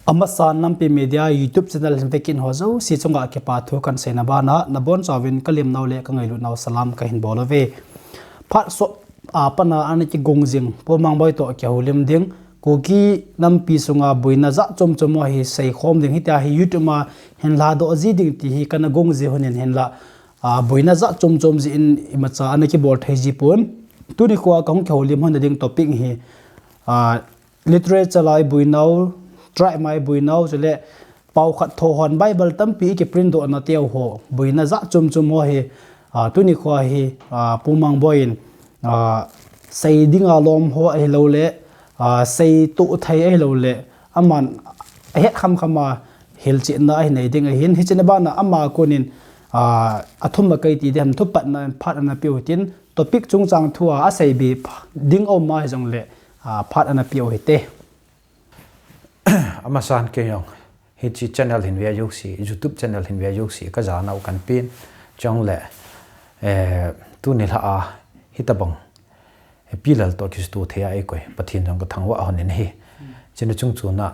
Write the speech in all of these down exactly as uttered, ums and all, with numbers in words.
Amasan Nampi Media YouTube channel hin vekit ho jouse chunga kipa thu kahin seina bana, nabonchauvin kalemnau le kangailutnau salam kahin bol uve. Phat sot a pat a ana kigong jing, Pu Mangboi toh kihoulim ding, Kuki nampi sunga boina jat chom chom ho hi seikhom ding, hitia hi YouTube a hin ladoh ji ding ti hi kana gong ji honin hinla, a, boina jat chom chom jeh in imacha ana kibol thei ji pon. Tuni khoa kahung kihoulim hon ding topic hi, a, literature a iboinau, tribe a iboinau, chule pao khat tho hon Bible tampi ikiprint dohna teu ho, boina jat chom chom ho hi, a, tuni khoa hi, a, Pu Mangboi in, a, sei dinga lom ho ahilouleh, a, seitoh thei ahilouleh, aman ahet kham kham a hilchetna ahin nei ding ahin, hiche na bana ama konin, a, athum a kei ti ding ham, thupatna phat ana peh u hitin, topic chungchang thua asei be ding aum a hijongleh, a, phat ana peh u hite. Amasan kei jong hiche channel hin ve jouse, YouTube channel hin ve jouse kajanau kahin pen, chuleh, eh, tuni lha a hitobang, eh, Pi Lal toh kisutoh thei a eikoi Pathen jong kathangvah hon in ahi. Chuna chungchon a,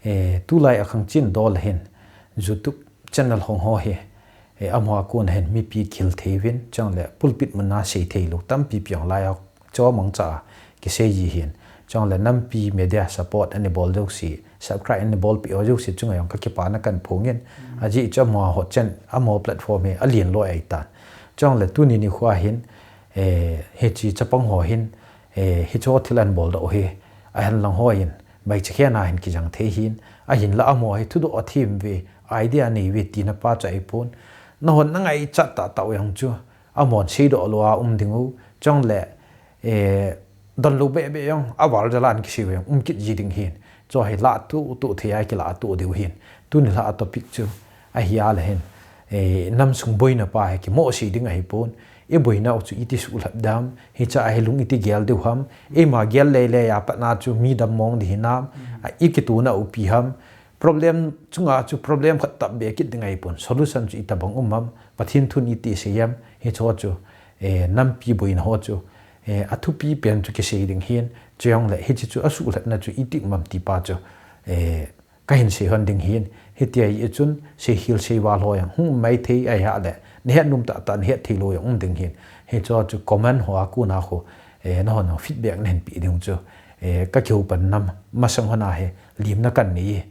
eh, tulai a khangchen dol hin YouTube channel hong ho hi, eh, amaho a kon a hin mipi kihil thei uvin, chuleh pulpit mun a sei theilou tampi pi jong lai a chomangcha kisei ji hin, chuleh Nampi Media support ana bol jouse, subscribe ana bolpeh ho jouse chunga jong kakipana kahin phongin, ajeh chu amaho chen, amaho platform hi alen loi ahitan. Chuleh tuni nikhoa hin, eh, hiche chapang ho hin, eh, hicheho thil ahin boldoh u hi, ahinlang hon baichakhen a hin kijang thei hin, ahinla amaho hi thudoh athem uve, idea anei uve tina pa chu ahipon, nahon nangaichat tahtah u jong chu, amahon seidoh lou a um ding u, chuleh, eh, donlou beh beh jong, aval jal a ana kisei u jong um kit ji ding hin, chu hi lah tuh tuh thei a kilah tuh diu hin, tuni lha a topic chu ahileh hin, eh, namsung boina pa hi kimohsei ding ahipon, iboinau chu iti suhlhap dem, hiche a hi lung iti gel diu ham, eima gel lele a pat na chu mi dam mong ding hinam, a, ikitona u ipi ham, problem chunga chu problem khat tah beh kit ding ahipon, solution chu itobang um ham, Pathen thun iti sei ham, hicheho chu, eh, nampi boina ho chu, eh, athupi pen chu kisei ding hin, chujongleh hiche chu asuhlhapna chu iti um ham ti pa chu, eh, kahin sei hon ding hin, hitia hi chun, seikhel seival ho jong hung um maithei ahileh, nahet nom tahtah nahet theilou jong um ding hin, hicheho chu comment ho a kon a khu, eh, nahon feedback nahin peh ding chu, eh, kakihoupan nam masang hon a hi limna kahin nei e.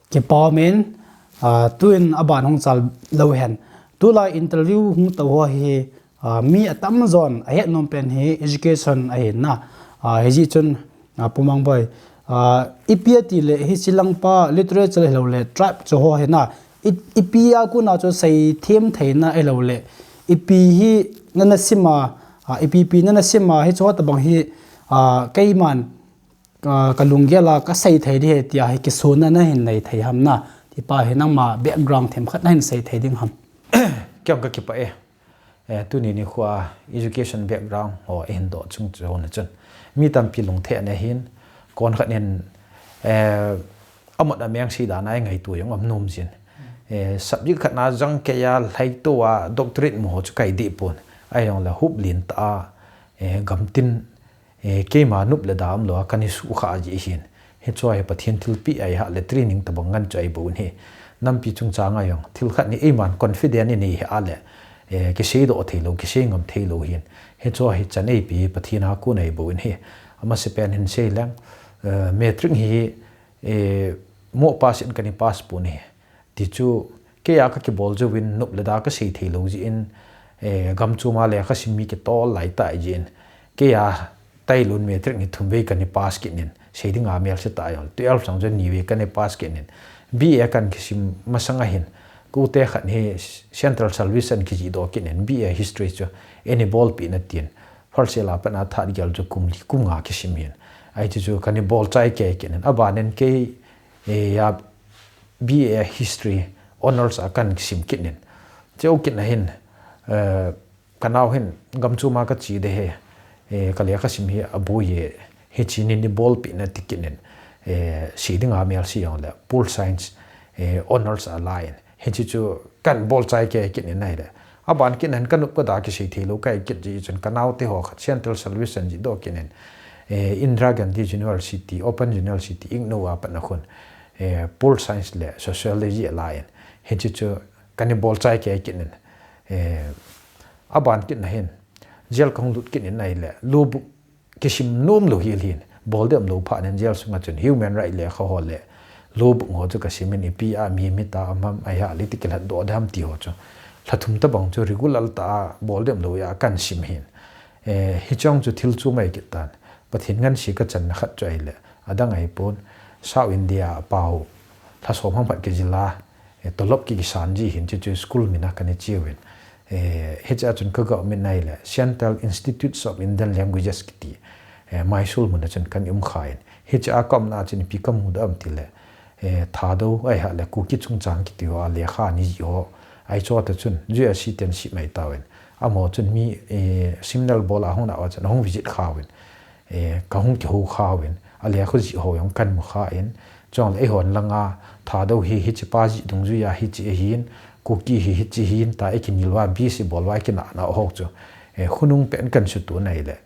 Kipa umin, a, tuin aban hung chal lou hen. Tulai interview hung tou ho hi, a, mi atamjon ahet nom pen hi education ahin na. A, hijeh chun, a, Pu Mangboi, a, ipi atileh hiche lang pa literature ahilouleh tribe chu ho hi na, i, ipi a kon a chu seithem theina ahilouleh, ipi hi nana sim a, a, ipi ipi nana sim a, hicheho tobang hi, a, keiman, a, kalunggel a kasei thei ding ahi tia hi kisonna nahin nei thei ham na, ti pa hi nangma background themkhat nahin sei thei ding ham? Kei jong kakipah e. Eh, tuni nikhoa education background ho ihin doh chung chu na chun, mi tampi lungthim ana hin, konkhat in, eh, amot ameng sei dan a eingaito jong aum nom jin. Eh, subject khat na jong kei a lhaito a doctorate mu ho chu kahi deh pon. Ahijongleh hop lentah a, eh, gamtin, eh, keima nop le da umlou a kana suhkhah jeh hin. Hicheho hi Pathen thilpeh ahileh training tobang ngen chu ahibou in ahi. Nampi chungchang a jong thil khat ni eiman confident inei ahileh, eh, kiseidoh theilou, kisei ngam theilou hin. Hicheho hi chan eipeh Pathen a kon ahibou in ahi. Amasapen hin sei leng, eh, matric hi, eh, moh pass in kana pass pon ahi. Tichu, kei a kakibol jouvin nop le da kasei theilou jeh in, eh, gamchom a lekha sim mi kitol lai tah jeh in, kei a tailou in matric hi thum vei kana pass kit in, sei dinga melse tah jong, twelve jong chu ni vei kana pass kit in, B A kana kisim masang a hin, kote khat hi central service ana kijihdoh kit in, B A history chu eina bolpeh in atin, first year a pat na third year chu kum li kum nga kisim hin, ahi chu chu kana bolchai kei kit in, aban in kei, eh, a, B A history honours a kana kisim kit in. Cheu kit na hin, eh, kanao hin gamchom a kache ding ahi, eh, kalekha sim hi aboi e, hiche nin eibolpeh in ati kit in, eh, sei dinga melse jongleh pol science, eh, honours a la in. Hiche chu kana bolchai kei kit in ahileh, aban kit na hin kanop kada kisei theilou kahi kit jeh chun kanaote ho khat central service ana jihdoh kit in, eh, Indira Gandhi University, Open University, IGNOU a pat na khun, eh, pol science le sociology ala in. Hiche chu kana bol chai kei kit in. Eh, aban kit na hin. Jail kahung lut kit in ahile. Law book kisim nom lou hi hin. Bol dem lou phat in jail sunga chun human right lekha ho le law book ho chu kasim in ipi a mi mi ta am ham ai ha le ti kilhat doh dem ti ho chu. Lha thum tabang chu regular ta a bol dem lou a kasim hin. Eh, hiche chu thil chu mai kit tan. Pathen ngansi kachanna khat chu ahile. Adang ahipon. South India a pau. Lha som ham khat kijil a. Eh, tolop ki kisan ji hin chu chu school min a kana che uvin. Eh, hiche a chun ka government ahile. Central Institutes of Indian Languages kiti. Eh, Mysore mun a chun kana um kha in. Hiche a ka umna a chun ipi kamu dem ti le. Eh, Thadou ai ha le Kuki chungchang kiti ho a lekha ana jih ho. Ai chu ta chun U S C ten si mai tauvin. Amaho chun mi, eh, seminar bol a hung na a chun hung visit kha uvin. Eh, kahung kihou kha uvin. A lekha jih ho jong kana mu kha in. Chule eihon langa Thadou hi hiche pa jih dungjui a hiche ahin. Kuki hi hiche ahin. Ta ikinel uva B C bol uva ikina na ho chu. Eh, khonung pen kana sutu na ahile.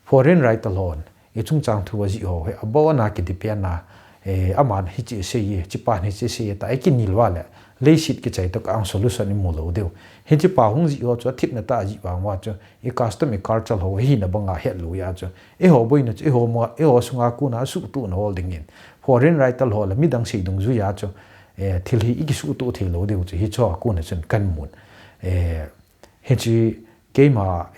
Foreign writer hon. I chungchang thu ajih ho hi, abon a kidepend a, eh, aman hiche asei e, hiche pan hiche asei e, ta ikinel uva le, leiset kichai toh a solution imu lou diu. Hiche pa hung jih ho chu athipna ta ajih vang uva chu, i custom i culture ho hina banga het lou a chu. Eiho boina chu, eiho mo, eiho sunga kona asuhtoh na hol dingin. Foreign writer ho le midang sei dungjui a chu, eh, thil hi ikisuhtoh thei lou diu chu, hiche a kona chun kana mun. Eh, hiche keima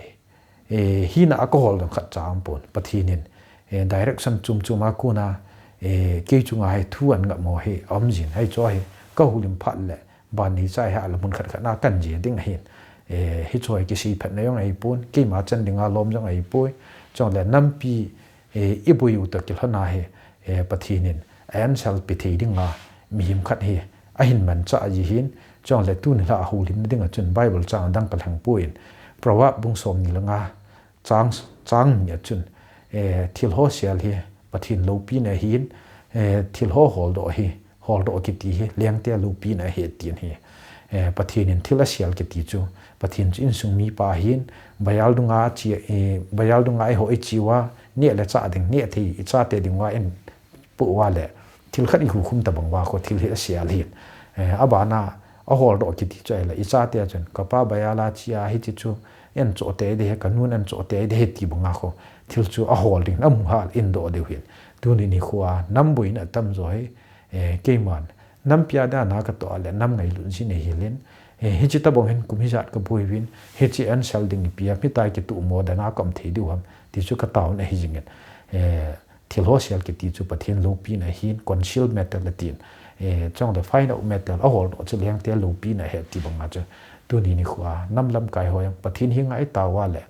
Eh, hina a kahol ding khat cha aum pon. Pathen in, eh, direction chom chom a kona, eh, kei chunga hi thu ana ngah mo hi, aum jin ahi chu hi, ka houlim phat le, ban ni cha hi a la mun khat khat na kana je ding ahin. Eh, hiche hi kisei phat na jong ahipon, keima chan dinga lom jong ahipoi. Chule nampi, eh, iboi u toh kilhon a hi, eh, Pathen in, a answer pe thei dinga, mihem khat hi, ahin manchah ji hin, chule tuni lha a houlim na dinga chun Bible chang dang kalheng poi in, Proverb bung som ni le nga, chang, chang ni a chun, eh, thil ho sel hi, Pathen loupina ahin, eh, thil ho holdoh hi, holdoh kiti hi, lengte loupina ahi tin hi. Eh, Pathen in thil asel kiti chu, Pathen chu insung mipa ahin, baial dunga chi, eh, baial dunga eiho ichi uva, neh le chah ding, neh thei, ichate ding uva in, poh uva le, thil khat ihukhum tabang uva kho, thil hi asel hin. Eh, abana, aholdoh kiti chu ahile, ichate a chun, kapa baial a chi a hiche chu, eihin choh tei ding ahi, kanun eihin choh tei ding ahi ti banga kho, thil chu ahol ding, amu hal in doh diu hin. Tuni nikho a, nam boina atam jo hi, eh, keiman, nampi a dan a katoh a le, nam ngailut jin ahi lin, eh, hiche tabang hin kum hijat kaboi uvin, hiche answer ding ipi ham, hitia kitoh mo dan a ka um thei diu ham, ti chu ka taona ahi jingin. Eh, Thil ho sel kiti chu Pathen loupina ahin, conceal matter atin. Eh, chule find out matter, aholdoh chu lengte loupina ahi ti banga chu. Tuni nikho a, nam lamkai ho jong, Pathen henga itao uva le,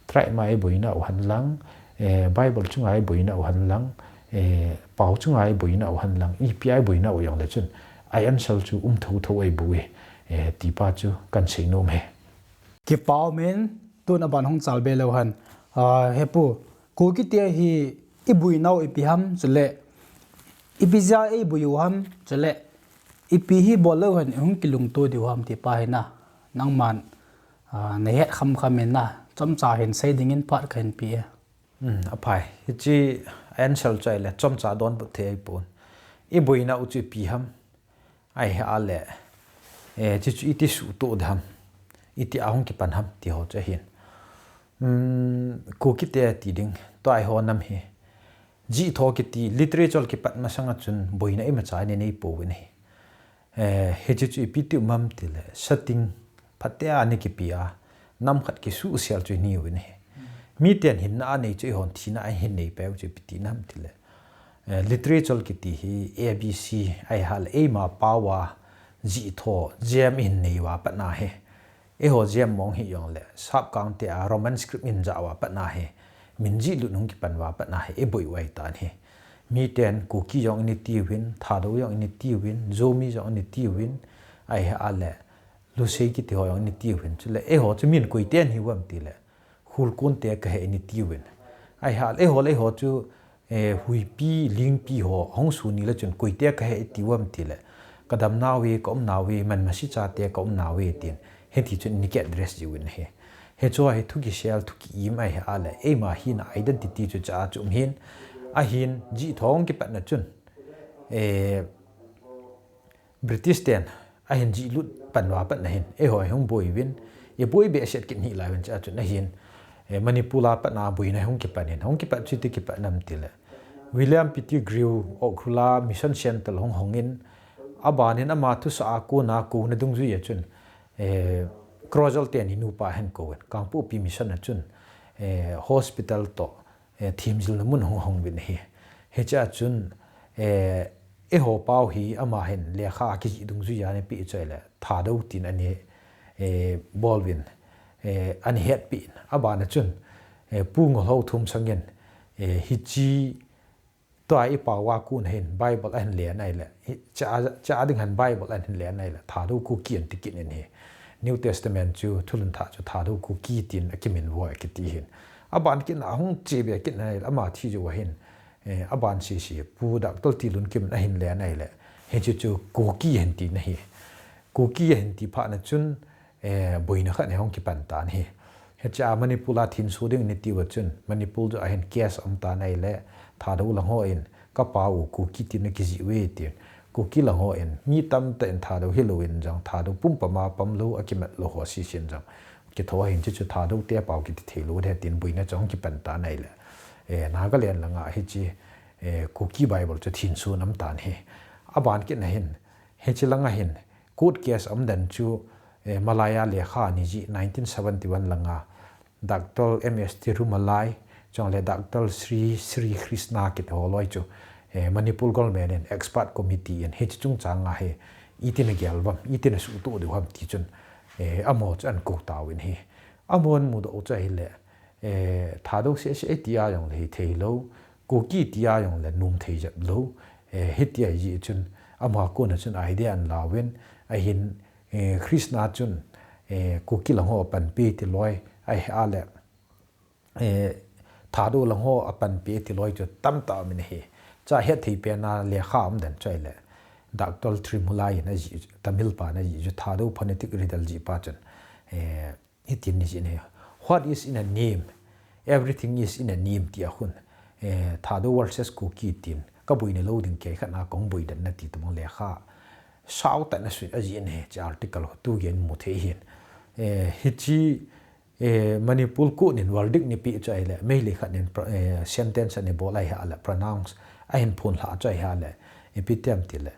tribe ma iboina u hen lang, eh, Bible chunga iboina u hen lang, eh, pao chunga iboina u hen lang, ipi a iboina u jong le chun, a answer chu um thotho ahi bou e, eh, ti pa chu kana sei nom e. Kipa um in, tun aban hung chal be leu hen. Ah, he pu, Kuki te hi iboina u ipi ham chule, ipi jeh a iboi u ham chule, ipi hi bol leu hen ihung kilungto diu ham ti pa hi na, nangman, ah, nahet kham kham in na, chomcha hin sei dingin phat kahin pe e. Hmm, aphai. Hiche answer chu ahile, chomcha donbut thei ahipon. Iboina u chu ipi ham. Ahile, eh, chuchu iti suhtoh ding ham, iti a hung kipan ham, ti ho chu ahin. Um, Kuki te ti ding, tua eiho nam hi. Jih tho kiti, literature kipat masanga chun, boina imacha inei pouvin ahi. Eh, hiche chu ipi ti um ham tile, sating, phatea ana kipe a, nam khat kisuhsel chu inei uvin ahi. Miten hinna anei chu eihon thina a hin nei peh u chu ipi tina ham tile. Eh, literature kiti hi A B C, ahi hal eima pao a, jih tho, jem ihin nei uva pat na hi. Eiho jem mong hi jong le, sapkang te a Roman script in ja uva pat na hi. Min jih lut hung kipan uva pat na hi, iboi u ahi tan hi. Miten Kuki jong ini tiuvin, Thadou jong ini tiuvin, Zomi jong ini tiuvin, ahi hal le, Lusei kiti ho jong ini tiuvin. Chule, eiho chu min koiten hiu ham tile. Khulkon te kahi ini tiuvin. Ahi hal, eiho le eiho chu, eh, Huipi, Lingpi ho, hung suni le chun koite kahi iti u ham tile. Kadam nau ve, ka um nau ve, Manmasi chate ka um nau ve tin. Hiti chun ini ki address jiuvin ahi. Hichu hi thu kisel, thu ki-im ahi hal le. Eima hina identity chu cha chu um hin. Ahin, jih tho hung kipat na chun. Eh, British ten ahin jihlut pan uva pat na hin, eiho hung boi uvin, iboi behseh kit hi lai uvin, chua chun ahin, eh, Manipur a pat na boina hung kipan in, hung kipat chu iti kipat nam tile, William Pettigrew, Ukhrul a Mission Centre hung hong in, aban in ama thusah a kona kona dungjui a chun, eh, Crozier teni nupa hin kou in, Kangpokpi Mission a chun, eh, hospital toh, eh, themjilna mun hung hong uvin ahi. Hichea chun, eh, eiho pau hi ama hin lekha kijih dungjui a ana pe chu ahile, Thadou tin ana, eh, bol uvin, eh, ana hetpi in. Aban a chun, eh, Pu Ngolhao Thumsang in, eh, hiche tua i pau a kona hin Bible ahin len ahile, hichea, chea ding hin Bible ahin len ahile, Thadou Kuki anti kit in ahi. New Testament chu, Thulhun Thah chu Thadou Kuki tin akiminvo akiti hin. Aban kit na hung che be kit na ahile, ama thi jou a hin, eh, aban sese, Pu Doctor Tilunkim in ahin len ahile, hiche chu Kuki ahin ti na ahi. Kuki ahin ti phat na chun, eh, boina khat hi hung kipan tan ahi. Hichea Manipur a thenso ding ana ti uva chun, Manipur chu ahin case aum tan ahile, Thadou lang ho in, ka pau Kuki tin ana kijih uve tin, Kuki lang ho in, mi tamtah in Thadou hilou in jong, Thadou pumpam a pamlou, akimat lou ho sese in jong, kitho ahin, hiche chu Thadou te pau kiti thei lou ding ahi tin boina chu hung kipan tan ahile, eh, Nagaland langa hiche, eh, Kuki Bible chu thenso in aum tan ahi. Aban kit na hin, hiche langa hin, court case aum dan chu, eh, Malaya lekha ana jih nineteen seventy-one langa, Doctor M S Tirumalai, chule Doctor Sri, Sri Krishna kiti ho loi chu, eh, Manipur government in expert committee in hiche chungchang a hi, iti ana gel uvem, iti ana suhtoh diu ham ti chun, eh, amaho chu ana kou tauvin ahi. Amaho ana mudoh u chu ahile, eh, Thadou seh seh tia jong le hithei lou, Kuki tia jong le nom thei jep lou, eh, hitia ahi chun, amaho a kona chun idea ana la uvin, ahin, eh, Krishna chun, eh, Kuki lang ho apanpi ti loi, ahile, eh, Thadou lang ho apanpi ti loi chu tamtah aum in ahi. Chua hethei pen a lekha aum dan chu ahile, Doctor Tirumalai in ajih, Tamil pa in ajih chu Thadou phonetic riddle jih pa chun, eh, hitin ana jih in ahi. What is in a name? Everything is in a name ti a khun. Eh, Thadou versus Kuki tin. Ka boina lou ding kei khat na kong boi dan na ti tabang lekha sao tah in asui ajih in ahi, hiche article ho tu gei in mu thei ahin. Eh, hiche, eh, Manipur court in verdict ana pe chu ahile, Meitei khat in pro-, eh, sentence ana bol ahile, pronounce ahin phonlha chu ahile, ipi ti ham tile,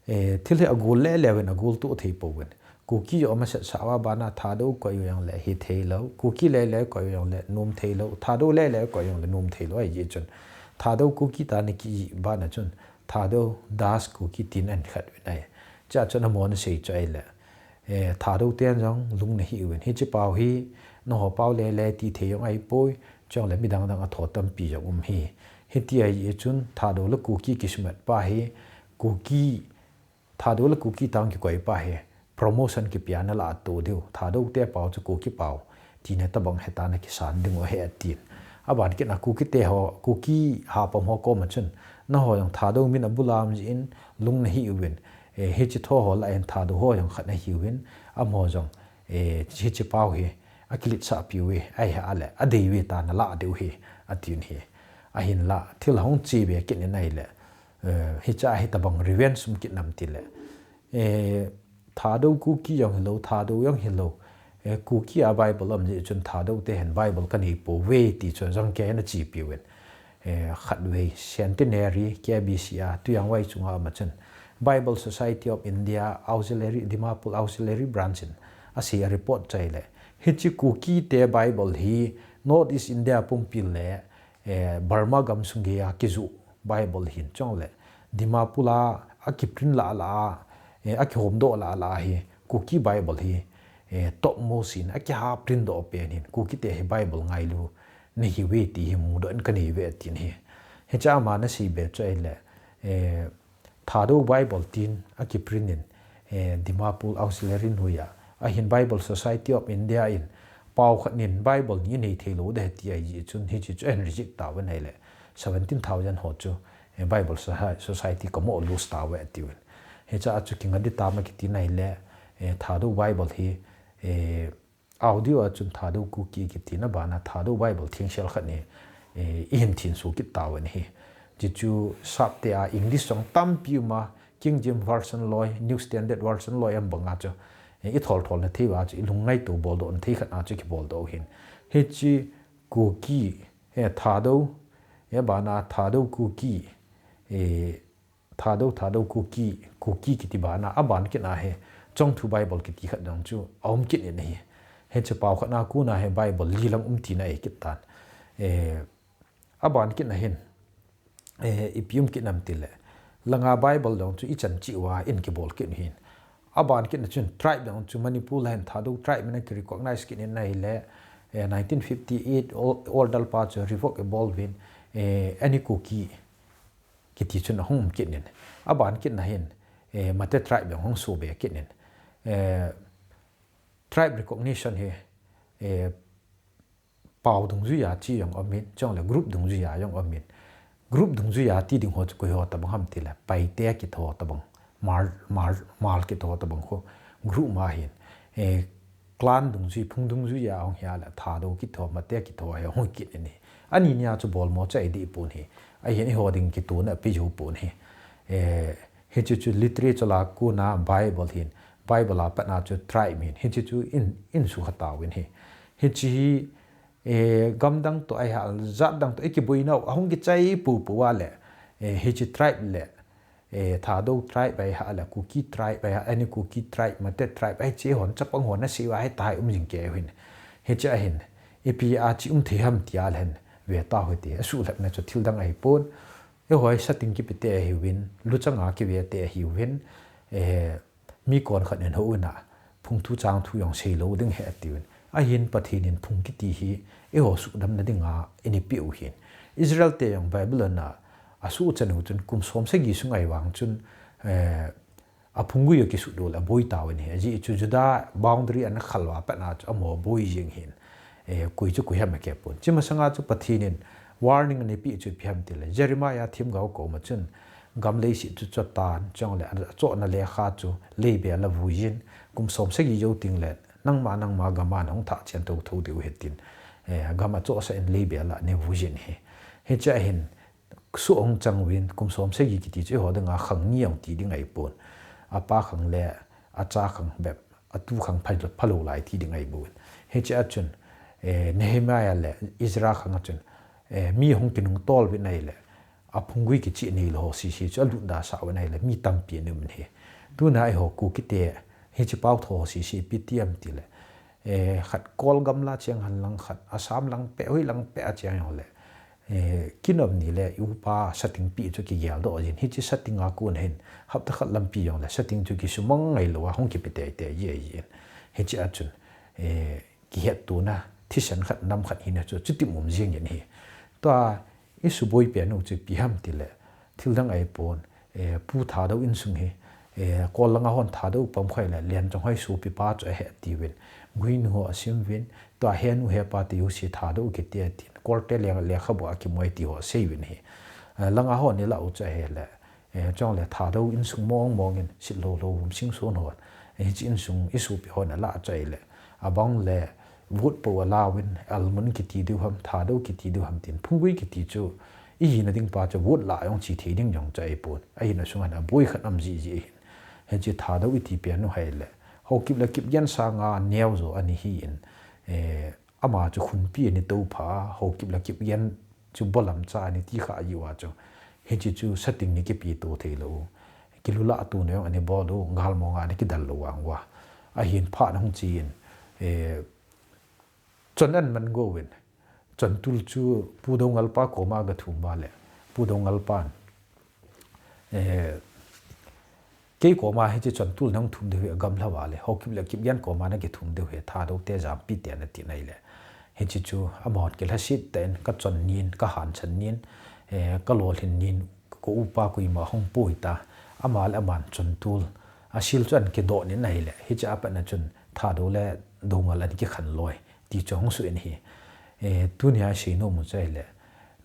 eh, thil hi agol le le uvin agol toh thei pouvin. Kuki jong amasat sah uva, abana Thadou koi u jong le hithei lou, Kuki le le koi u jong le nom thei lou, Thadou le le koi u jong le nom thei lou, ahi jeh chun Thadou Kuki tia ana kijih bana chun Thadou Das Kuki tin ana khat uvin ahi. Chua chun amaho ana sei chu ahile, eh, Thadou ten jong lung ana hi uvin, hiche pau hi nangho pau le le ti thei jong ahipoi, chule midang dang a tho tampi jong um ahi. Hitia ahi jeh chun Thadou le Kuki kisumat pa hi, Kuki Thadou le Kuki tia kikoi pa hi promotion kipe a ana lah to diu, Thadou te pau chu Kuki pau tina tabang heta ana kisan diu ahi atin. Aban kit na Kuki te ho, Kuki hapam ho koma chun, nangho jong Thadou min abul a um jeh in lung ana hi uvin, eh, hiche tho ho lah in Thadou ho jong khat ana hi uvin, amaho jong, eh, hiche pau hi akiletsah piu ve, ahile adei uve tia ana lah diu ahi, atin ahi. Ahinla thil ahung che be kit in ahile, eh, hiche a hi tabang revenge um kit nam tile, eh, Thadou Kuki jong hilou, Thadou jong hilou, eh, Kuki a Bible aum jeh chun Thadou te hin Bible kanei pouve ti chu jong kei ana chepi uvin. Eh, khatvei Centenary K B C a Tuiang Wai chunga ama chun Bible Society of India Auxiliary, Dimapur Auxiliary Branch in asei a report chu ahile, hiche Kuki te Bible hi North East India pumpi le, eh, Burma gamsung geiya kijoh Bible hin chule Dimapur a akiprint lah lah a, eh, akihomdoh lah lah a hi Kuki Bible hi, eh, topmost in akiha print doh pen hin Kuki te hi Bible ngailu ana hi uve ti hi mudoh in kanei uve atin ahi. Hiche a ama ana sei be chu ahile, eh, Thadou Bible tin akiprint in, eh, Dimapur Auxiliary noiya, ahin Bible Society of India in pao khat in Bible ni nei thei lou ding ahi ti ahi jeh chun hiche chu ahin reject tauvin ahile seventeen thousand ho chu, eh, Bible Soci-, Society kamo lose tauve atiuvin. Hiche a chu kinga ding tam akiti in ahile, eh, Thadou Bible hi, eh, audio a chun Thadou Kuki kiti na bana Thadou Bible thengsel khat ni, eh, ihin thenso kit tauvin ahi. Hiche chu sapte a English jong tampi uma, King James Version loi, New Standard Version loi em banga chu, eh, i thol thol na thei va chu, i lungngai tu bol doh na thei khat a chu ki bol doh hin. Hichi Kuki, eh, Thadou, eh, bana Thadou Kuki, eh, Thadou, Thadou Kuki, Kuki kiti bana, a ban kit na he, Chongthu Bible kiti khat dang chu, a um kit in ahi. Hichi pau khat na ku na he Bible li lang um ti na e kit tan. Eh, a ban kit na hin, eh, ipi um kit nam ti le. Langa Bible dang chu i chan chi wa in ki bol kit hin. A ban kit na chun tribe dang chu Manipur la hin Thadou tribe na ki recognize kit in na hi le, eh, nineteen fifty-eight or-, order pa chu revoke e bol vin, eh, Ani Kuki kiti chun a hung um kit in. A ban kit na hin, eh, Mate tribe dang hung su be kit in. Eh, tribe recognition hi, eh, pau dungjuia chi jong um in, chong le group dungjuia jong um in. Group dungjuia ti ding ho chu koi ho tabang ham ti le, Paite kitho tabang, Hmar, Hmar, Hmar kitho tabang ho group ma hin. Eh, clan dungjui, phung dungjuia hung hia le, Thadou kitho, Mate kitho he hung kit ni. Ani nia chu bol mo chai di pun hi. A hin i ho ding kitu na pi ju pun hi. Eh, hichi chu literature la ku na Bible hin, Bible a pat na chu tribe hin. Hichi chu in, in su kha tawin hi. Hichi hi, eh, gam dang to ai hal, zat dang to, i ki bui nau, a hung ki chai pu pu wa le, eh, hichi tribe le, eh, Thadou tribe ai ha le, Kuki tribe ai ha, Ani Kuki tribe, Mate tribe, ai chi hon, chapang hon, na si wa, ai tai um jing ke hin. Hichi a hin, ipi a chi um thei ham ti a le hin, ve ta ho ti, a su lhep na chu thil dang ai pon, e hoi sa ting ki pi te hi win, lu chang a ki ve te hi win, eh, mi kon khat nen ho na, phung thu chang thu jong sei lo ding he ati win. A hin Pathen in phung kiti hi, e ho su dam na ding a, ini pi u hin. Israel te jong Bible na, a su chan u chun kum som sagi sungai wang chun, eh, a phunggui a ki su dol a boi tawin hi. A ji chu Judah boundary an khal wa pat na chu a mo boi jing hin. Eh, kui chu kui ham ke pun. Chi masanga chu Pathen in warning ani pi chu pi ham ti le. Jeremiah thim gau ko ma chun gam lei si chu cho tan, chong le a cho na le kha chu lei be la vu jin. Kum som sagi jo ting le, nangma, nangma gam a nong tha chen tho tho diu he tin. Eh, gam a cho sa in lei be la ne vu jin hi. Hicha hin, su ong chang win, kum som sagi kiti chu i ho dang a khang ni ong ti ding ai pon. A pa khang le, a cha khang bep, a tu khang phalo, phalo lai ti ding ai pon. Hichi a chun, eh, Nehemiah le Ezra khang a chun, eh, mi hung kinung tol win ai le, a phunggui kichi nei lo ho si si chu a lut da sa win ai le, mi tampi ni um ni. Tu na i ho Kuki te, hichi pau tho ho si si pi ti am ti le. Eh, khat Kol gam la chiang han lang khat, Assam lang pe, hoi lang pe a chiang ho le. Eh, kinom ni le, i upa sa ting pi chu ki gel do jin. Hichi sa ting a kun hin, hapta khat lampi jong le, sa ting chu ki su mang ngai lo a, hung ki pi te te ye ye. Hichi a chun, eh, ki het tu na, thisan khat nam khat hin chu, chu ti mum jing in hi. Tua, i su boi pe nu chu pi ham ti le, thil dang ai pon, eh, Pu Thadou insung hi, eh, Kol langa hon Thadou pam khoi le, Lian Chonghoi su pi pa chu a he ti win, gui nu ho a sim win, tua he nu he pa ti u si Thadou ki ti a tin, Kol te le, le kha bo a ki moi ti ho a sei win hi. Eh, langa hon ni la u chu a he le, eh, chong le Thadou insung mong mong in, sit lo lo vum sing sun hon, eh, chi insung i su pi hon a la chu a he le, a bang le, Vote po a la win, Almun kiti diu ham, Thadou kiti diu ham tin, phunggui kiti chu, i hi na ding pa chu, vote la jong chi thei ding jong chu ai pon. A hi na sung han a boi khat am ji ji hin. Hichi Thadou i ti pe nu hai le. Haokip le Kipgen sanga neo jo ani hi in. Eh, ama chu khun pi ani to pha, Haokip le Kipgen chu bolam cha ani ti kha ji wa chu. Hichi chu sa ting ni ki pi to thei lo. Ki lu la tu ne jong ani bol u, ngal mo nga ni ki dal lo wang wa. A hin pha na hung chi in. Eh, Chon an man go win. Chon tul chu Pu Dongal pa koma ga thum ba le. Pu Dongal pan. Eh, kei koma hichi chon tul nang thum deu he gam hla ba le. Haokip le Kipgen koma na ki thum deu he. Thadou te jam pi te na ti nai le. Hichi chu amahon ki lhasit te in ka chon nin, ka han chan nin, eh, ka lolhin nin, ka upa kui ma hong pui ta. Ama le aman chon tul. A sil chu an ki do ni nai le. Hichi a pa na chun Thadou le Dongal an ki khan loi. Ti chu hong su in hi. Eh, tu ni a si no mu chai le.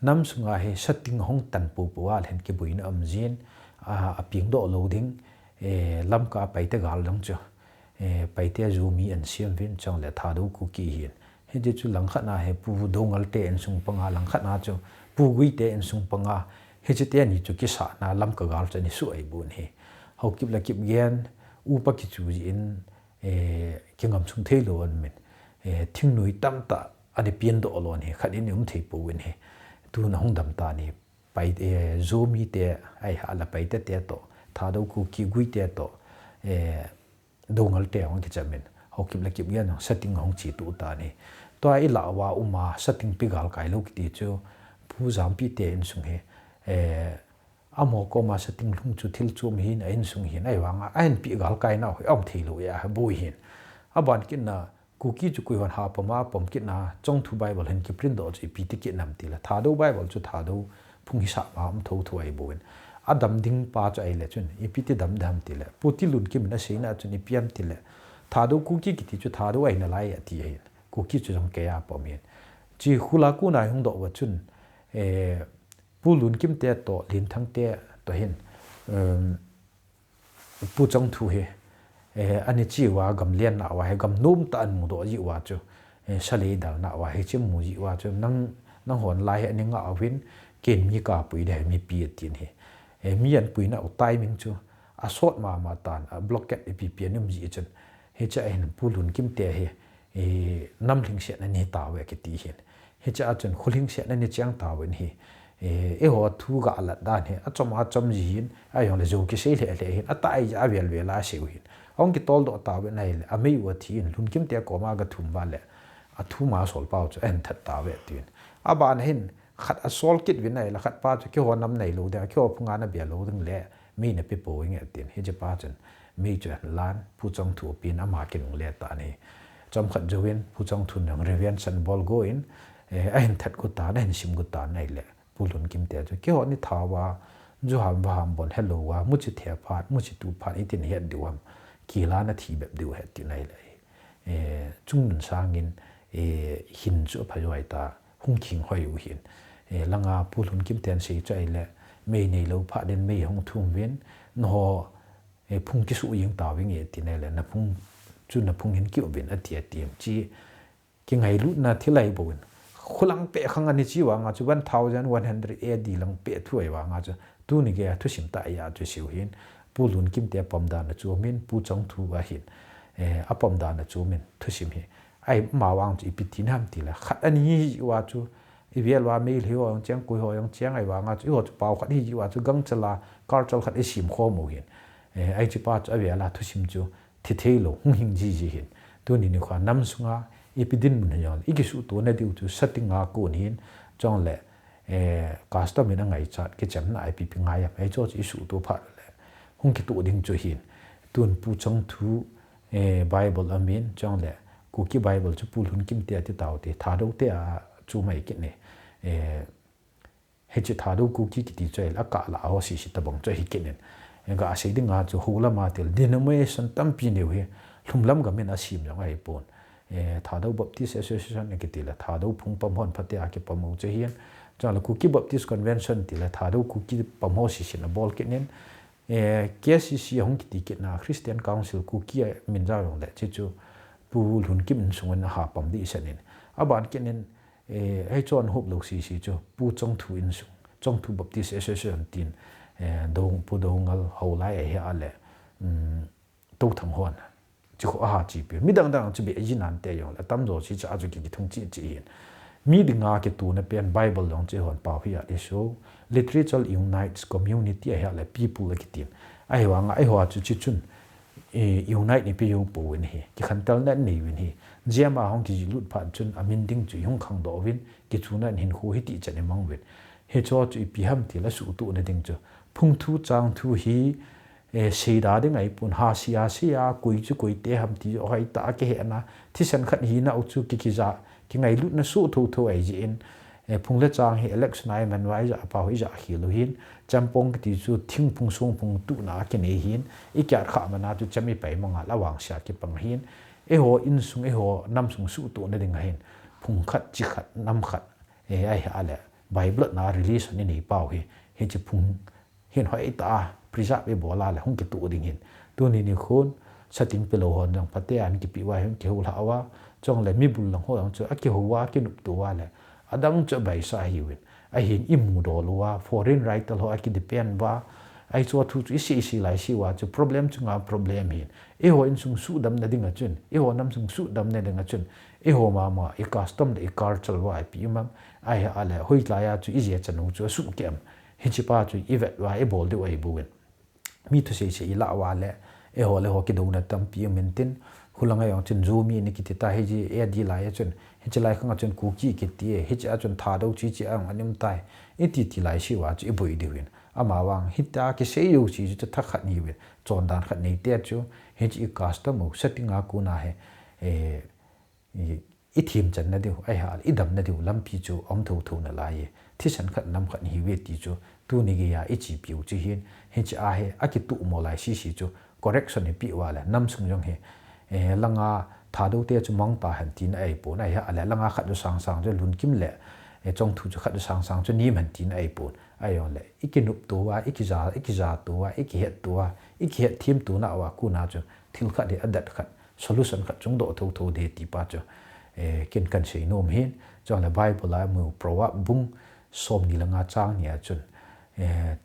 Nam sunga hi sa ting hong tan pu pu a le hen ki bui na am jin. A, a ping do lo ding. Eh, lam ka pai te gal dang chu. Eh, pai te zu mi an siam vin chong le Thadou Kuki hin. Hichi chu lang khat na he Pu Dongal te insung panga lang khat na chu. Pu Gui te insung panga. Hichi te ni chu ki sa na lam ka gal chu ni su ai bun hi. Haokip le Kipgen, upa kichu jin, eh, kingam sung thei lou aum in, eh, thingnoi tamtah ana pian doh lou ahi, khat in um thei pouvin ahi. Tuna hung dam tan ahi, Pai, eh, Zomi te, ahi hala Paite te toh, Thadou Kuki Gui te toh, eh, Doungel te hung kicham in, Haokip le Kipgen jong sating hung chi tu tan ahi. Tua i lah uva um a, sating pi galkai lou kiti chu, Pu Jampi te insung hi, eh, amaho koma sating lhung chu thil chom hin, a insung hin, ahivanga, ahin pi galkai nau hi, aum thei lou a, boi hin. Aban kit na, Kuki chu koi hon ha pom a, pom kit na, Chongthu Bible hin kiprint doh chu ipi ti kit nam ti le. Thadou Bible chu Thadou phung hisap a um thotho ahi bou in. Adam ding pa chu ahi le chun, ipi ti dam dam ti le. Pu Tilunkim in asei na chun ipi ham ti le. Thadou Kuki kiti chu Thadou ahi nalai ati ahi. Kuki chu jong kei a pom hin. Chi hula kuna hung doh uva chun, eh, Pu Lunkim te toh, Linthang te toh hin, um, Pu Chongthu hi, eh, ana chi uva gam lian na uva hi, gam nom tah ana mu doh ji uva chu, eh, salei dal na uva hi, chi mu ji uva chu, nang, nangho lai hi ana ngah uvin, ken mi kapui ding ahi, mipi atin ahi. Eh, mi ana pui na u timing chu, asot mama tan, a blockade ipi pi ana um ji chun, hiche a hin Pu Lunkim te hi, eh, nam lhingset ana nei tauve kiti hin. Hiche a chun kho lhingset ana nei cheng tauvin ahi. Eh, eiho thu ga lat dan hi, achom achom ji hin, ahijongle jou kisei lheh lheh hin, atah a avel vel a asei u hin. Ahung kitol doh tauvin ahile, amei u athi in, Lunkim te koma aga thum uva le, athum a asol pau chu, ahin that tauve tin. Aban hin, khat asol kit uvin ahile, khat pa chu, keiho nam nei lou ding, keiho phung a na be lou ding le, mei na pe pou inge tin, hiche pa chun, mei chu ahin lan, Pu Chongthu apen ama kinungle tan ahi. Chomkhat jouvin, Pu Chongthu in jong revenge ana bol go in, eh, ahin that go tan, ahin sim go tan ahile, Pu Lunkim te chu, keiho ni tha uva, ju ham va ham bon helou uva, muchi the phat, muchi tu phat, itin het diu ham, kila na thi bep diu ahi tin ahile. Eh, chungnun sangin, eh, hin chu apha joi ta, hung khing hoi u hin. Eh, langa Pu Lunkim ten sei chu ahile, mei nei lou phat in mei hung thum uvin, nangho, eh, phung kisuh jeng tauvin ahi tin ahile, na phung chu na phung hin ki-um uvin ati ati em chi, kingailutna thil ahi bou in. Kho lang peh khang ana chi vanga chu one thousand one hundred A D lang peh thu ahi vanga chu, tuni gei a thusim tah a chu sei u hin, Pu Lunkim te apom dan a chu um in, Pu Chongthu ahin, eh, apom dan a chu um in, thusim hi. Ahi, ama vang chu ipi ti nam ti le, khat ana hi uva chu, ivel uva Meitei ho jong cheng, koi ho jong cheng ahi vanga chu, eiho chu pao khat hi uva chu, gangchal a, culture khat isim khom u hin. Eh, ahi, hiche pa chu avel a thusim chu thi thei lou, hung hing ji ji hin. Tuni nikho a nam sunga, ipi dinmun hi jong le, ikisuhto na diu chu sating a kon hin, chule, eh, custom in angaichat, kichemna ipi pi ngai am, hiche chu isuhto phat le, hung kitoh ding chu hin. Tun Pu Chongthu, eh, Bible amin, chule, Kuki Bible chu Pu Lunkim te ati taute, Thadou te a chu mai kit ne. Eh, hiche Thadou Kuki kiti chu ahile, akah lah a ho sese tabang chu ahi kit in. Eh, ga sei dinga chu hou lama til denomination tampi neo hi, lhumlam gam in asim jong ahi pon. Eh, Thadou Baptist Association akiti le, Thadou phung pam hon phatea kipam u chu ahin. Chule Kuki Baptist Convention ti le, Thadou Kuki pam ho sese in abol kit in. Eh, K C C ahung kiti kit na, Christian Council Kuki a min jao jong le, hiche chu Pu Lunkim insung in aha pam ding ahi san in. Aban kit in, eh, hiche chu ana hop lou sese chu, Pu Chongthu insung, Chongthu Baptist Association tin, eh, Dou, Pu Doungel Haolai ahi a le, um, Touthang hon. Chu kho aha chi pi. Midang dang chu be ji nante jong le, atam jo chi cha chu ki, kithung chi chi hin. Mi dinga kituna pen Bible jong chu eihon pao hi a ti chu. Literature unites community ahi a le people akitin. Ahi vanga, eiho a chu chi chun, eh, unite ipi jou pouvin ahi. Kikhantelna inei uvin ahi. Jia ma hung kijilut phat chun amin ding chu ihung khangdoh uvin, kichuna in hinkho hi ti chan imang uvin. Hiche chu ipi ham ti le suhtohna ding chu. Phung thu chang thu hi, eh, seida ding ahi pon, ha sia sia, koi chu koite ham ti, hoitah a kihe na, thisan khat hina u chu ki, kija, kingailutna soh thotho ahi jeh in, eh, phung le chang hi election a iman uva ija pau ija khel u hin, champong kiti chu thingphung songphung tuhna a kinei hin, ikiat kha mana chu cham ipai manga la vangsia kipang hin, eiho insung, eiho namsung suhtohna ding ahin, phung khat, chi khat, nam khat, eh, ahi a le, Bible na religion inei pau hi, hiche phung hin hoitah a preserve ibol a le hung kitoh ding hin. Tuni nikhon, sating pelou hon jong phatea ana kipeh uva hin kihou lha uva, chule mi bul lang ho jong chu akihou uva, akinopto uva le, adang chu abaisa ahiuvin. Ahin imu dol uva, foreign writer ho akidepend uva, Ahi chu thu chu i sei i sei lai sei uva chu problem chunga problem hin. Eiho insung suhdamna dinga chun, eiho namsung suhdamna dinga chun, eiho mama i custom le i culture uva ipi um am, ahile hoilai a chu i jeh a chanu chu asuh kei am. Hiche pa chu i vet uva i bol diu ahi bouvin. Mi thusei sei i lah uva le, eiho le eiho kidouna tampi um intin, khulanga jong chun Zomi ni kiti ta hiche A D lai a chun, hiche lai khanga chun Kuki kiti e, hiche a chun Thadou chu hiche a jong ana um tai, i ti ti lai sei uva chu i boi diu hin. Amavang hitia kisei jouse chu thakhat ni ve, chondan khat nei te chu, hiche i custom u setting a kona hi, eh, i, i themchanna diu, ahile i damna diu lampi chu um thotho nalai e. Thisan khat nam khat hi ve ti chu, tuni geiya i chepiu chu hin, hiche a hi, akituh mo lai sese chu, correction i pe uva le, namsung jong hi, eh, langa Thadou te chu mang ta hen tina ahipon, ahile langa khat chu sangsang chu lunkim le, eh, chongthu chu khat chu sangsang chu nem hen tina ahipon. Ahijongle, i kinopto uva, i kija, i kijato uva, i kihetto uva, i kihetthem tona uva, kona chu thil khat hi adat khat, solution khat chungdoh thotho ding ti pa chu, eh, ken kan sei nom hin, chule Bible a imu Proverb bung somni le nga chang ni a chun, eh,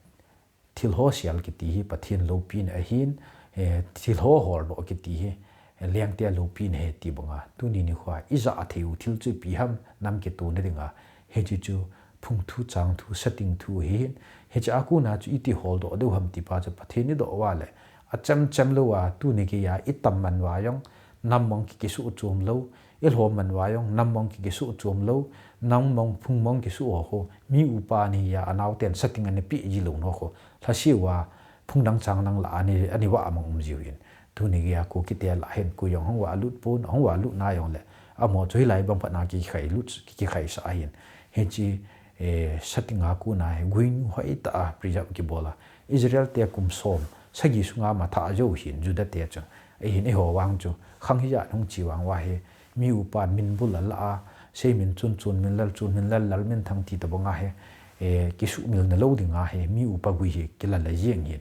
thilho sial kiti hi Pathen loupina ahin, eh, thilho holdoh kiti hi, eh, lengte loupina ahi ti banga. Tuni nikhoa, i jah thei u thil chu ipi ham, nam kitona dinga. Hiche chu, phung thu, chang thu, setting thu ahin. Hiche a kona chu iti holdoh diu ham ti pa chu Pathen i doh uva le, achem chem louva, tuni geiya i tam man uva jong, nam mong ki, kisuh chom lou, i lhom man uva jong, nam mong ki, kisuh chom lou, nam mong, phung mong kisuh ho khu, mi upa ni a, anaoten setting ana pe ji lou nau khu, lhasea uva, phung dang chang dang lah a ani, ani vah mang um jiu hin. Tuni geiya Kuki te lah hin koi jong hung valut pon, hung valut na jongle, amaho chu hilai bang phat na kikhai lut, ki, kikhaisah ahin. Hiche, eh, setting a kona hi, guin hoitah a preserve kibol a. Israel te kum som sagi sunga matha jou hin, Juda te chu. Ahin eiho vang chu, khang hijat hung che vang uva hi, mi upan min bul alah a, sei min chun chun min lal chun min lal lal min thang ti tobanga hi, eh, kisuhmil na lou dinga hi, mi upa gui hi, kilal a jeng hin,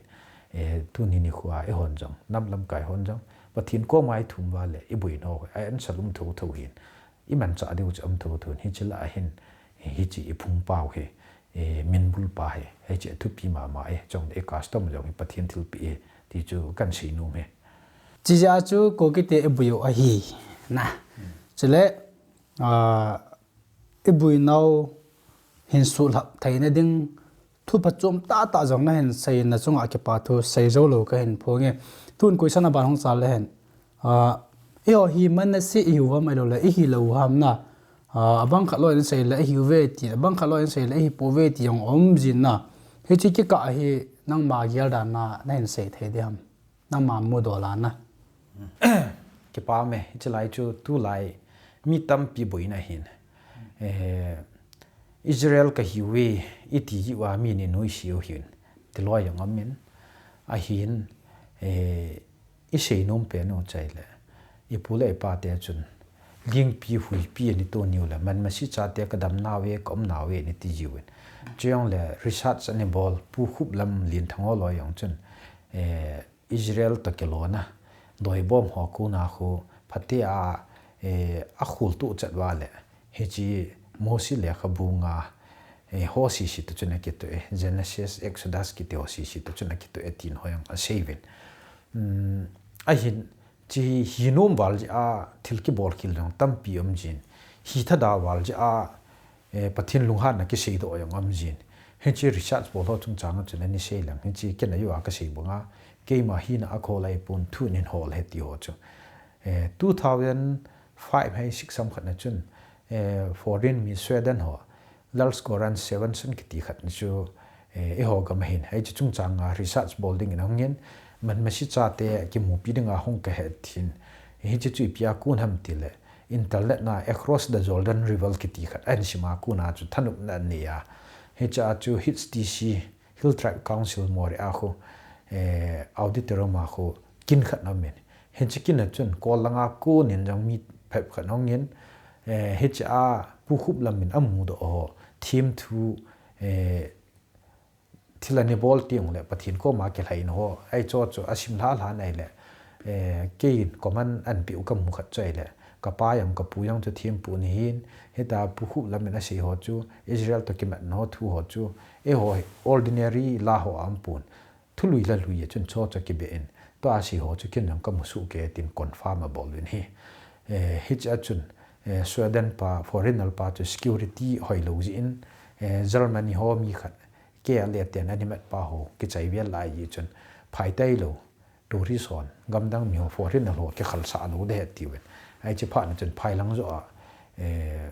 eh, tuni nikhoa eihon jong, nam lamkai hon jong, Pathen koma i thum uva le, i boi nau, a answer um thotho hin, i manchah diu chu um thotho hin, hiche lah a hin, hiche i phung pau hi, eh, min bul pa hi, hiche thupi mama e, chule i custom jong hi Pathen thilpeh e, ti chu kan sei nom e. Hiche jeh a chu Kuki te i boi u ahi, na. Chule, ah, i boi nau hin suhlhap theina ding, thu phachom tah tah jong na hin sei na chunga kipa thu sei jou lou ka hin phong e. Tun question aban hung chal le hen. Ah, eiho hi Manasseh i hiu ham ahilou le, i hi lou ham na. Ah, abang khat loi in sei le i hiu ve ti, abang khat loi in sei le i hi pou ve ti jong um jin na. Hiche kikah hi nangma gel dan na, na hin sei thei ding ham. Nangma mudoh a na. Kipa me, hiche lai chu tulai mi tampi boina hin. Eh, Israel ka hiuve, i ti jiu a mi ni nuisat u hin. Ti loi jong um in. Ahin, eh, i sei nom pen u chai le. I pu le i pa te chun. Lingpi huipi ani to niu le. Man masi cha te ka dam nauve, ka um nauve ani ti jiu in. Chujongle research ani bol, Pu Khuplam Lienthang ho loi jong chun. Eh, Israel toh kilona, doibom ho kona khu, phatea, eh, akhul tuh chet uva le, hiche Mosi lekhabu nga, eh, ho sese toh chun akitoh e, Genesis, Exodus kiti ho sese toh chun akitoh e tin ho jong asei uvin. Um, ahin, hiche hi nom val jeh a, thil kibol khel jong tampi um jin, hi thada val jeh a, eh, Pathen lunghanna kiseidoh jong um jin. Hiche research bol ho chungchang a chun ani sei leng. Hiche ken a jo a ka sei banga. Keima hina a kholai pon thu nin hol he ti ho chu. Eh, two thousand five hai six ham khat na chun, eh, foreign mi Sweden ho. Lars Goran Svensson kiti khat na chu, eh, eiho gam a hin. Hiche chungchang a research bol ding in ahung in. Man masi cha te kimupi ding a hung ka he tin. Hiche chu ipi a kon ham ti le. Internet na Across the Jordan River kiti khat ahin sim a kona chu thanopna anei a. Hiche a chu H T C, Hill Tribe Council Moriah khu, eh, auditorium a khu kin khat ana um in. Hiche kin a chun kol langa konin jong mi phep khat ana um in, eh, hiche a Pu Khuplam in amudoh ho, themthu, eh, thil ani bol teng le Pathen koma kilhaina ho, ahi chu chu asim lha lha nai le, eh, keiin comment ana peh u ka mu khat chu ahile, ka pa jong ka pu jong chu thempu ana hin, hita Pu Khuplam in asei ho chu, Israel toh kimatna ho thu ho chu, eiho ordinary la ho a um pon. thului la lui a chun cho cho kibe in, tua si ho chu kin jong ka mu suh ke tin confirm a bol uvin hi. Eh, hiche a chun, eh, Sweden pa, foreigner pa chu security hoi lo ji in, eh, Germany ho mi khat, ke a le ten animat pa ho, kichai vel lai ji chun, phai tai lo, tourist hon, gamdang mi ho, foreigner ho, kikhalsah lo de he ti uvin. Ai chi phat na chun phai lang jo a, eh,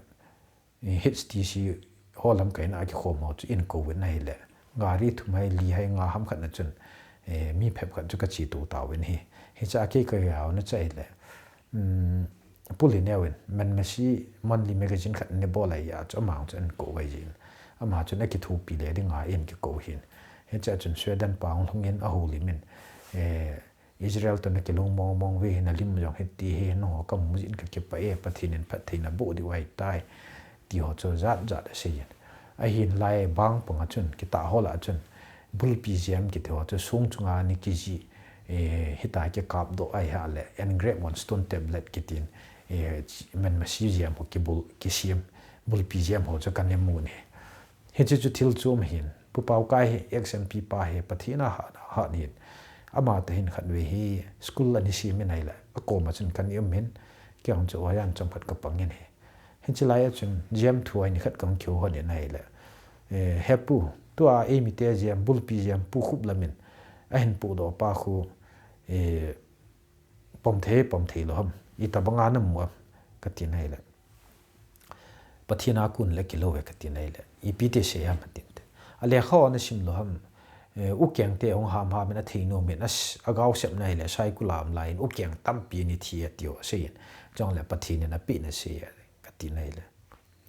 H T C ho lamkai na kikhom ho chu in ko uvin ahile. Gari thum hai li hai nga ham khat na chun, eh, mi phep khat chu ka chi tu ta uvin hi. Hicha kei ka yau na chai le. Um, puli neo in, Manmasi Monthly Magazine khat ne bol ai a chu ama chu in ko uvai jin. Ama chu na kithupi le ding a in ki ko hin. Hicha chun Sweden pa hung lhung in a hu lim in. Eh, Israel to na kilung mong mong ve hi na lim jong hiti hi no ka mu jin ka kipah e, Pathen in phattheina boh diu ahi tai. Ti ho chu jat jat a sei in. Ahin lai bang pang a chun, kita ho la chun, bulpi jam kiti ho chu sung chunga ni kiji, eh, hita kikap doh ahi ha le, engrave on stone tablet kitin, eh, Manmasi jam ho kibul, kisiam, bulpi jam ho chu ka ne mu ni. Hiche chu thil chom hin, Pu Paokai hi ex M P pa hi Pathen a hat, hat hin. Ama te hin khat ve hi school ani siam in ahile, a kom a chun kan i um hin, kei jong chu ahin chom khat ka pang in hi. Hiche lai a chun jam thu a ni khat kan kihou hon in ahile. Eh, he pu, tua eimi te jam, bulpi jam, Pu Khup Lam in, ahin pu doh pa khu, eh, pom thei, pom thei lo ham, i tabang a na mu am, ka tin ahile. Pathen a kon le kilo ve ka tin ahile. Ipi ti sei ham a tin te. A lekha ho na sim lo ham, eh, u keng te hung ham ham in a thei nom in a s-, a gao sep na ahile, Saikul a um lai in u keng tampi ni thi a ti ho sei in. Chong le Pathen in a pi na sei a ka tin ahile.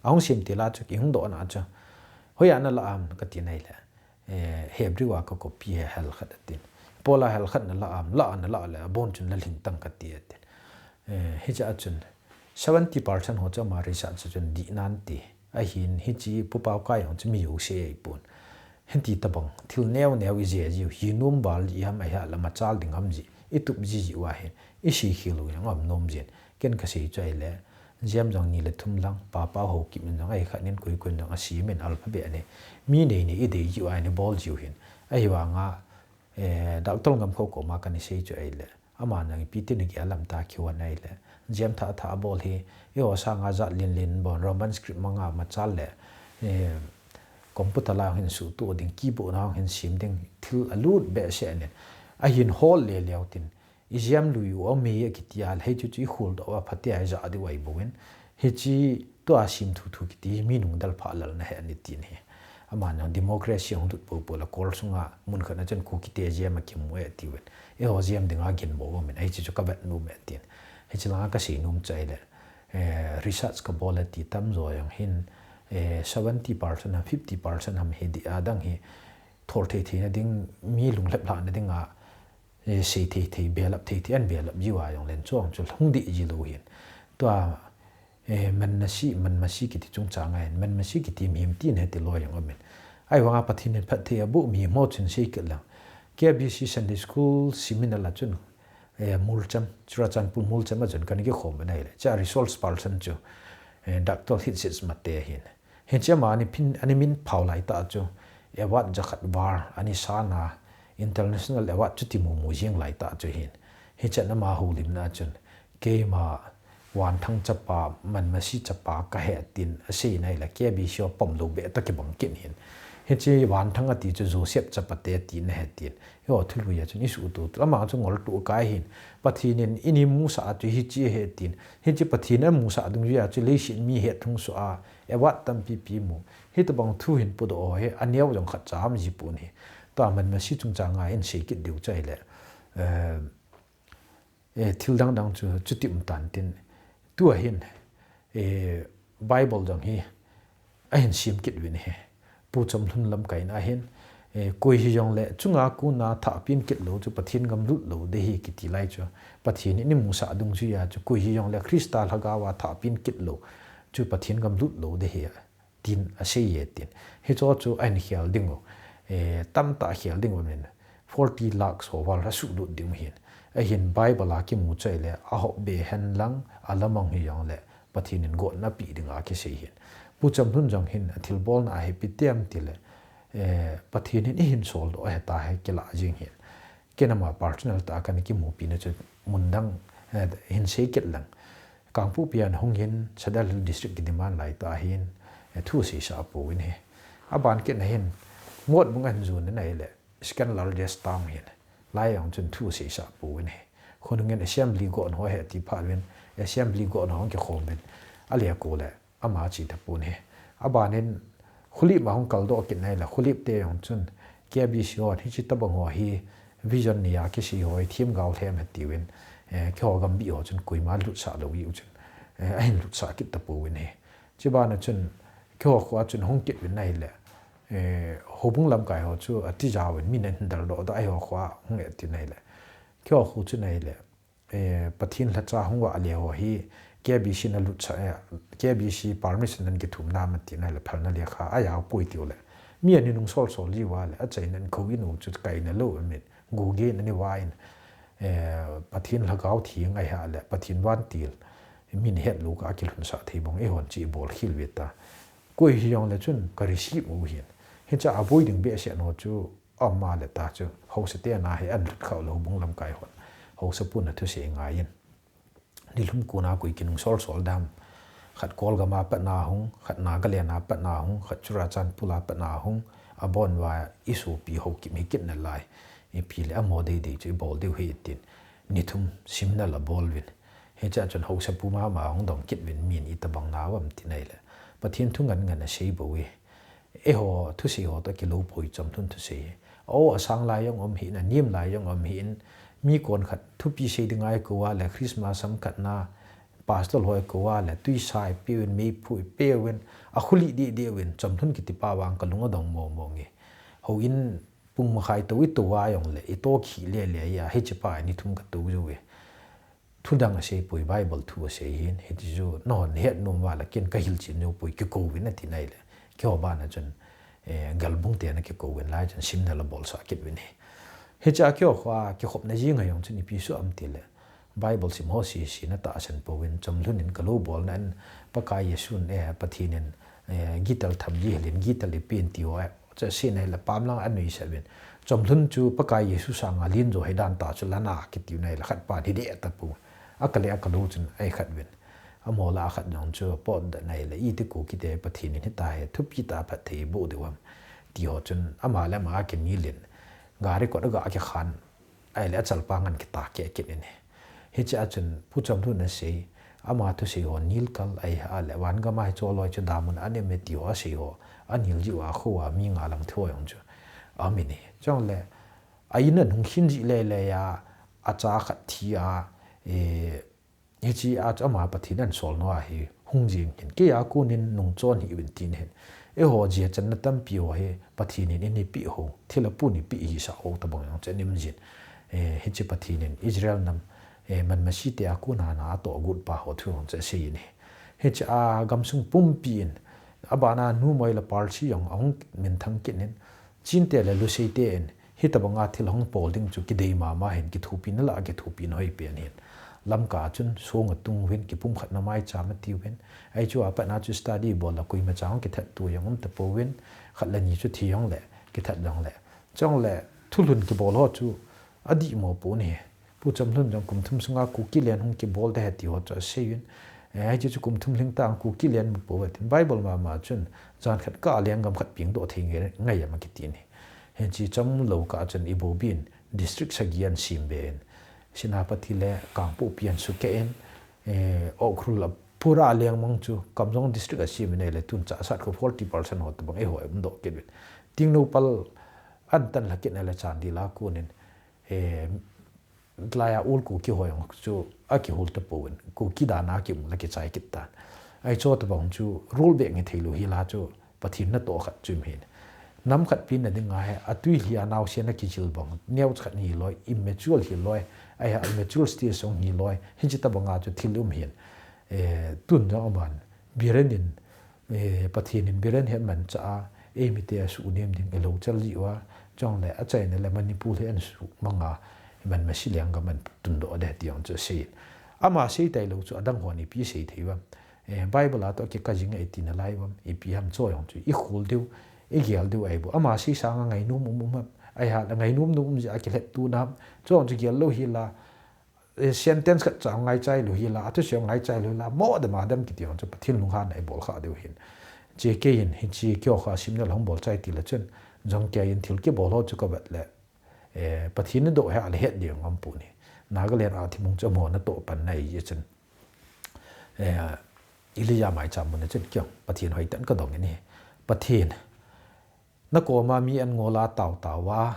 A hung sim ti la chu ki hung doh na chu. Hoi a na la am ka tin ahile. Eh, Hebrew a ka copy he hel khat a tin. Paul a hel khat na la am, la na la le, a bon chun la lhing tang ka ti a tin. Eh, hicha a chun, seventy percent ho chu ama research a chun dih nan ti. Ahin hiche Pu Paokai jong chu mi u se ei pon. Hiti tabang, thil neo neo i je ji, hi nom bal ji ham ahi a la machal ding ham ji, i tup ji ji u ahin, i si khel u jong um nom jin, ken ka sei chu ahile, jam jong ni le thum lang, Papa Haokip in jong ahi khat nin koi koi in jong a sim in alphabet a ni. Mi nei nei i dei jiu ahi ni bol jiu hin. Ahi vang a, eh, Doctor Ngamkhoh koma ka ni sei chu ahile. Ama nang ipi ti ni ki alam ta ki wan ahile. Jam tha tha bol hi, i ho sanga jat lin lin bon, Roman script manga machal le, eh, computer la hin suhtuh ding, keyboard na hin sim ding, thil a lut behseh a nin. Ahin hol le leu tin, i jam lui u a mi a kiti a, hei chu chu i khol doh a, phatea i ja diu ahi bou in. Hiche tua sim thu thu kiti hi mi nung dal pha lal na he a ni tin hi. Ama nang democracy hung lut po po la kol sunga mun khat na chun Kuki te jam a kimu e ti uvin. E ho jam dinga gin mo uvin. Hiche chu ka vet nom e tin. Hiche langa ka sei nom chu ahile. Eh, research ka bol a ti tam jo jong hin, eh, seventy percent ham, fifty percent ham hi dih a dang hi thol thei thei na ding, mi lunglhep lhah na ding a, eh, sei thei thei, belap thei thei, an belap jiu a jong len chuang chu hung dih ji lou hin. Tua, eh, Manmasi, Manmasi kiti chungchang a hin, Manmasi kiti mihem tin he ti loi jong um in. Ahi vang a Pathen in phatthei a boh mihem ho chun sei kit lang. K B C Sunday School seminar la chun, eh, Mulcham, Churachandpur Mulcham a chun kan kikhom na ahile. Cha resource person chu, eh, Doctor Hitzit Mate hin. Hiche ama ni phin, ani min phau lai ta chu, award jakhat var, ani sana, international award chuti mu mu jing lai ta chu hin. Hiche ama houlim na chun, keima Vanthang chapa, Manmasi chapa ka he tin, a sei na ahile, K B C a pom lou be ta kibang kin hin. Hiche Vanthang a ti chu Joseph chapa te ti na he tin. Yo, thului a chun i suhtuh tu. Ama chu ngol tu kai hin. Pathen in i ni musa a chu hiche he tin. Hiche Pathen a musa dungjuia chu leiset mi he thung su a. Award tampi pi mu. Hitabang thu hin pu doh he. A neo jong khat cha ham ji pon hi. Tua Manmasi chungchang a hin sei kit diu chu ahile. Eh, eh, thil dang dang chu, chuti um tan tin. Tua hin, eh, Bible jong hi, ahin sim kit uvin hi. Pu Chamlun lamkai na hin, eh, koi hi jong le, chunga kona thah pin kit lou chu Pathen gam lut lou de hi kiti lai chu. Pathen in i musa dungjuia chu, koi hi jong le Christa lhagao a thah pin kit lou chu Pathen gam lut lou de hi. Tin a sei e tin. Hicho chu ahin khel ding u. Eh, tamtah khel ding u min. Forty lakhs ho val a suhlut ding u hin. Ahin Bible a kimu chu ahile, a hop be hen lang, a lamang hi jong le, Pathen in gotna pe ding a kisei hin. Pu Chamlun jong hin, a thilbolna a hi ipi ti ham ti le, eh, Pathen in eihin soldoh ahi tia hi kilah jing hin. Ken ama personal tah a kana kimupi na chu mun dang, eh, hin sei kit lang. Kangpokpi a hung hin Sadar Hills District kiti man lai tah hin, eh, thu seisah pouvin ahi. Aban kit na hin, Motbung a hin jon na ahile, second largest town hin. Lai jong chun thu seisah pouvin ahi. Khonung in assembly gon ho ahi ti phat uvin, assembly gon ho kikhom uvin. Ahile koi le, ama che tapon ahi. Aban in Khulip ma hung kaldoh kit na ahile, Khulip te jong chun, K B C ho, hiche tabang ho hi, vision nei a kisei ho, themgao lhem ahi tiuvin, eh, keiho gambih ho chun, koima lutsah lou u chun, eh, ahin lutsah kit tapouvin ahi. Chuban a chun, keiho kho a chun hung kit uvin ahile, eh, houbung lamkai ho chu, atijat uvin, min ahin daldoh doh, eiho kho a hung e ati na ahile. Keiho kho chu na ahile, eh, Pathen lhacha hung vah le ho hi, K B C na lutsah, eh, K B C permission nan kithum na ma ti na ahile, phalna lekha, ajao poi tiu le. Mi ani nung sol sol ji uva le, achaina in kou in u chu kaina lou, amin. Guge na ni uva in, eh, Pathen lhagao thi ngai ha le, Pathen vantil, min het lou ka kilhunsah thei bang, eihon chi bol khel ve ta. Koi hi jong le chun ka receive u hin. Hicha aboi ding behseh no chu, ama le ta chu, haosa te na hi an lut khau lou bung lamkai hon. Haosa pun a thusei ngai in. Nilhum kuna koi kinung sol sol dam. Khat Kolgam a pat na hung, khat Nagaland a pat na hung, khat Churachandpur a pat na hung, abon uva isopi Haokip hi kit na lai. Ipi le amo dei dei chu ibol diu ahi tin. Ni thum simna la bol uvin. Hicha chun haosapu mama hung dong kit uvin min itabang na uvam ti na ahile. Pathen thu ngen ngen asei bou e. Eiho thusei ho toh kilou poi Chamlhun thusei. O, asang lai jong um hih in, anem lai jong um hih in, mi kon khat thupi sei ding a eikou a le, Christmas samkhat na, pastor ho eikou a le, tui sa eipe uvin, meiphu eipe uvin, akhuli deh deh uvin, Chamlhun kiti pa vang kalung adong mong mong e. Houin pung makhai tou ito a jong le, ito khi le le a, hiche pa ni thum katou jou e. Thu dang asei poi, Bible thu asei hin, hiti chu nahon het nom uva le ken kahil chen jou poi, kikou uvin ati na ahile. Keiho bana chun, eh, Galbung te na kikou uvin lai chun simna la bolsah kit uvin ahi. Hicha keiho kho a kikhopna jing a jong chun ipi soh am ti le, Bible sim ho sese na tahsan pouvin, Chamlhun in kalou bolna in Pakai Jesun, eh, Pathen in, eh, gitel tham ji hel in gitel ipen ti ho, eh, Chu asei na ahile pam lang a anuisat uvin. Chamlhun chu Pakai Jesu sanga len jo ahi dan ta chu lana kiti na ahile khat pan hi deh tapou. Aka le aka lou chun ahi khat uvin. Amo la khat jong chu potdoh na ahile iti Kuki te Pathen in hitia hi thupi tah a phatthei boh diu ham. Ti ho chun ama le ama akimil in. Gari kot aga kikhan. Ahile achalpa ngen kita keh kit in ahi. Hiche a chun Pu Chamlhun in asei, ama thusei ho nil kal ahi a le, van gam a hi chu loi chu damun a anem e ti ho asei ho, anil jiu a kho a mi nga lang thu jong chu aum in ahi. Chule, a in a nung khin ji le le a, acha khat thi a, e, Hiche a chu ama Pathen in asol nau ahi, hung jing hin. Kei a kon in nung chon hih uvin tin ahi. Eiho jia channa tampi ho hi Pathen in eipeh ho, thil apun eipeh hisah ho tabang jong chu anem jin. Eh, hiche Pathen in Israel nam, eh, manmasi te a kon a na atoh got pa ho thu jong chu asei in ahi. Hiche a gamsung pumpi in, abana numei le palsi jong ahung minthang kit in, Chinte le Lusei te in, hitabanga thil hung bol ding chu kidei mama hin, kithopina lah a kithopina hoipen hin. Lamka a chun song atung uvin, kipumkhatna maicham ati uvin. Ahi chu apat na chu study bol a koima cha hung kithat tu jong um tapouvin, khat le ni chu thi jong le, kithat jong le. Chule, thulhun kibol ho chu, adih mo pon ahi. Pu Chamlhun jong kum thum sunga Kuki len hung kibol ding ahi ti ho chu asei uvin. Eh, hiche chu kum thum lhing tah a Kuki len mu pou atin. Bible mama chun jan khat kah a lenggam khat pengdoh thei nge, ngai em akiti ahi. Hiche Chamlhun kah a chun iboh bin district sagi ahin sem be in. Senapati le Kangpokpi ahin sukeh in, eh, Ukhrul a pura lengmang chu Kamjong district asem in ahile tun Chassad kho forty percent ho tabang eiho umdoh kit uvin. Tengnoupal ahin tan lha kit in ahile Chandel a kon in, eh, Lai a ul Kuki ho jong chu akihol tapouvin, Kuki dan a kimu le kichai kit tan. Ahi chu tabang chu rule beh nge thei lou hi la chu Pathen natoh khat chu um hin. Nam khat pen na ding ahi, atui lhi a naosen a kijil bang, neo khat hilou, immature hilou, ahi a immature stage jong hilou, hiche tabang a chu thil um hin. Eh, tun jong aman, Biren in, eh, Pathen in Biren hi amanchah a, eimite asuhnem ding ilou chal jiu a, chule achaina le Manipur hi ahin suhmang a, manmasi lenggam ahin tundoh ding ti jong chu asei. Ama sei tailou chu adang hon ipi sei thei uvam. Eh, Bible a toh kikah jing e iti nalai uvam, ipi ham chu jong chu ikhol diu, igel diu ahi bou. Ama sei sanga ngainom um um ham. Ahi a ngainom nom um jeh a kilhep tu nam. Chuang chu gel lou hi la, eh, sentence khat cha ngaichai lou hi la, athusei ngaichai lou hi la, mo dem a dem kiti jong chu Pathen lunghanna ibol kha diu hin. Che kei hin, hiche keiho kha simna la hung bol chai ti le chun, jong kei in thil kibol ho chu ka vet le, eh, Pathen in doh he a le het ding ngam pon ahi. Nagaland a thimong chu mo na toh pan na ahi chun. Eh, Elijah maicham mun a chun kei jong Pathen hoitah in ka dong in ahi. Pathen, na koma mi an ngol a tao tao a,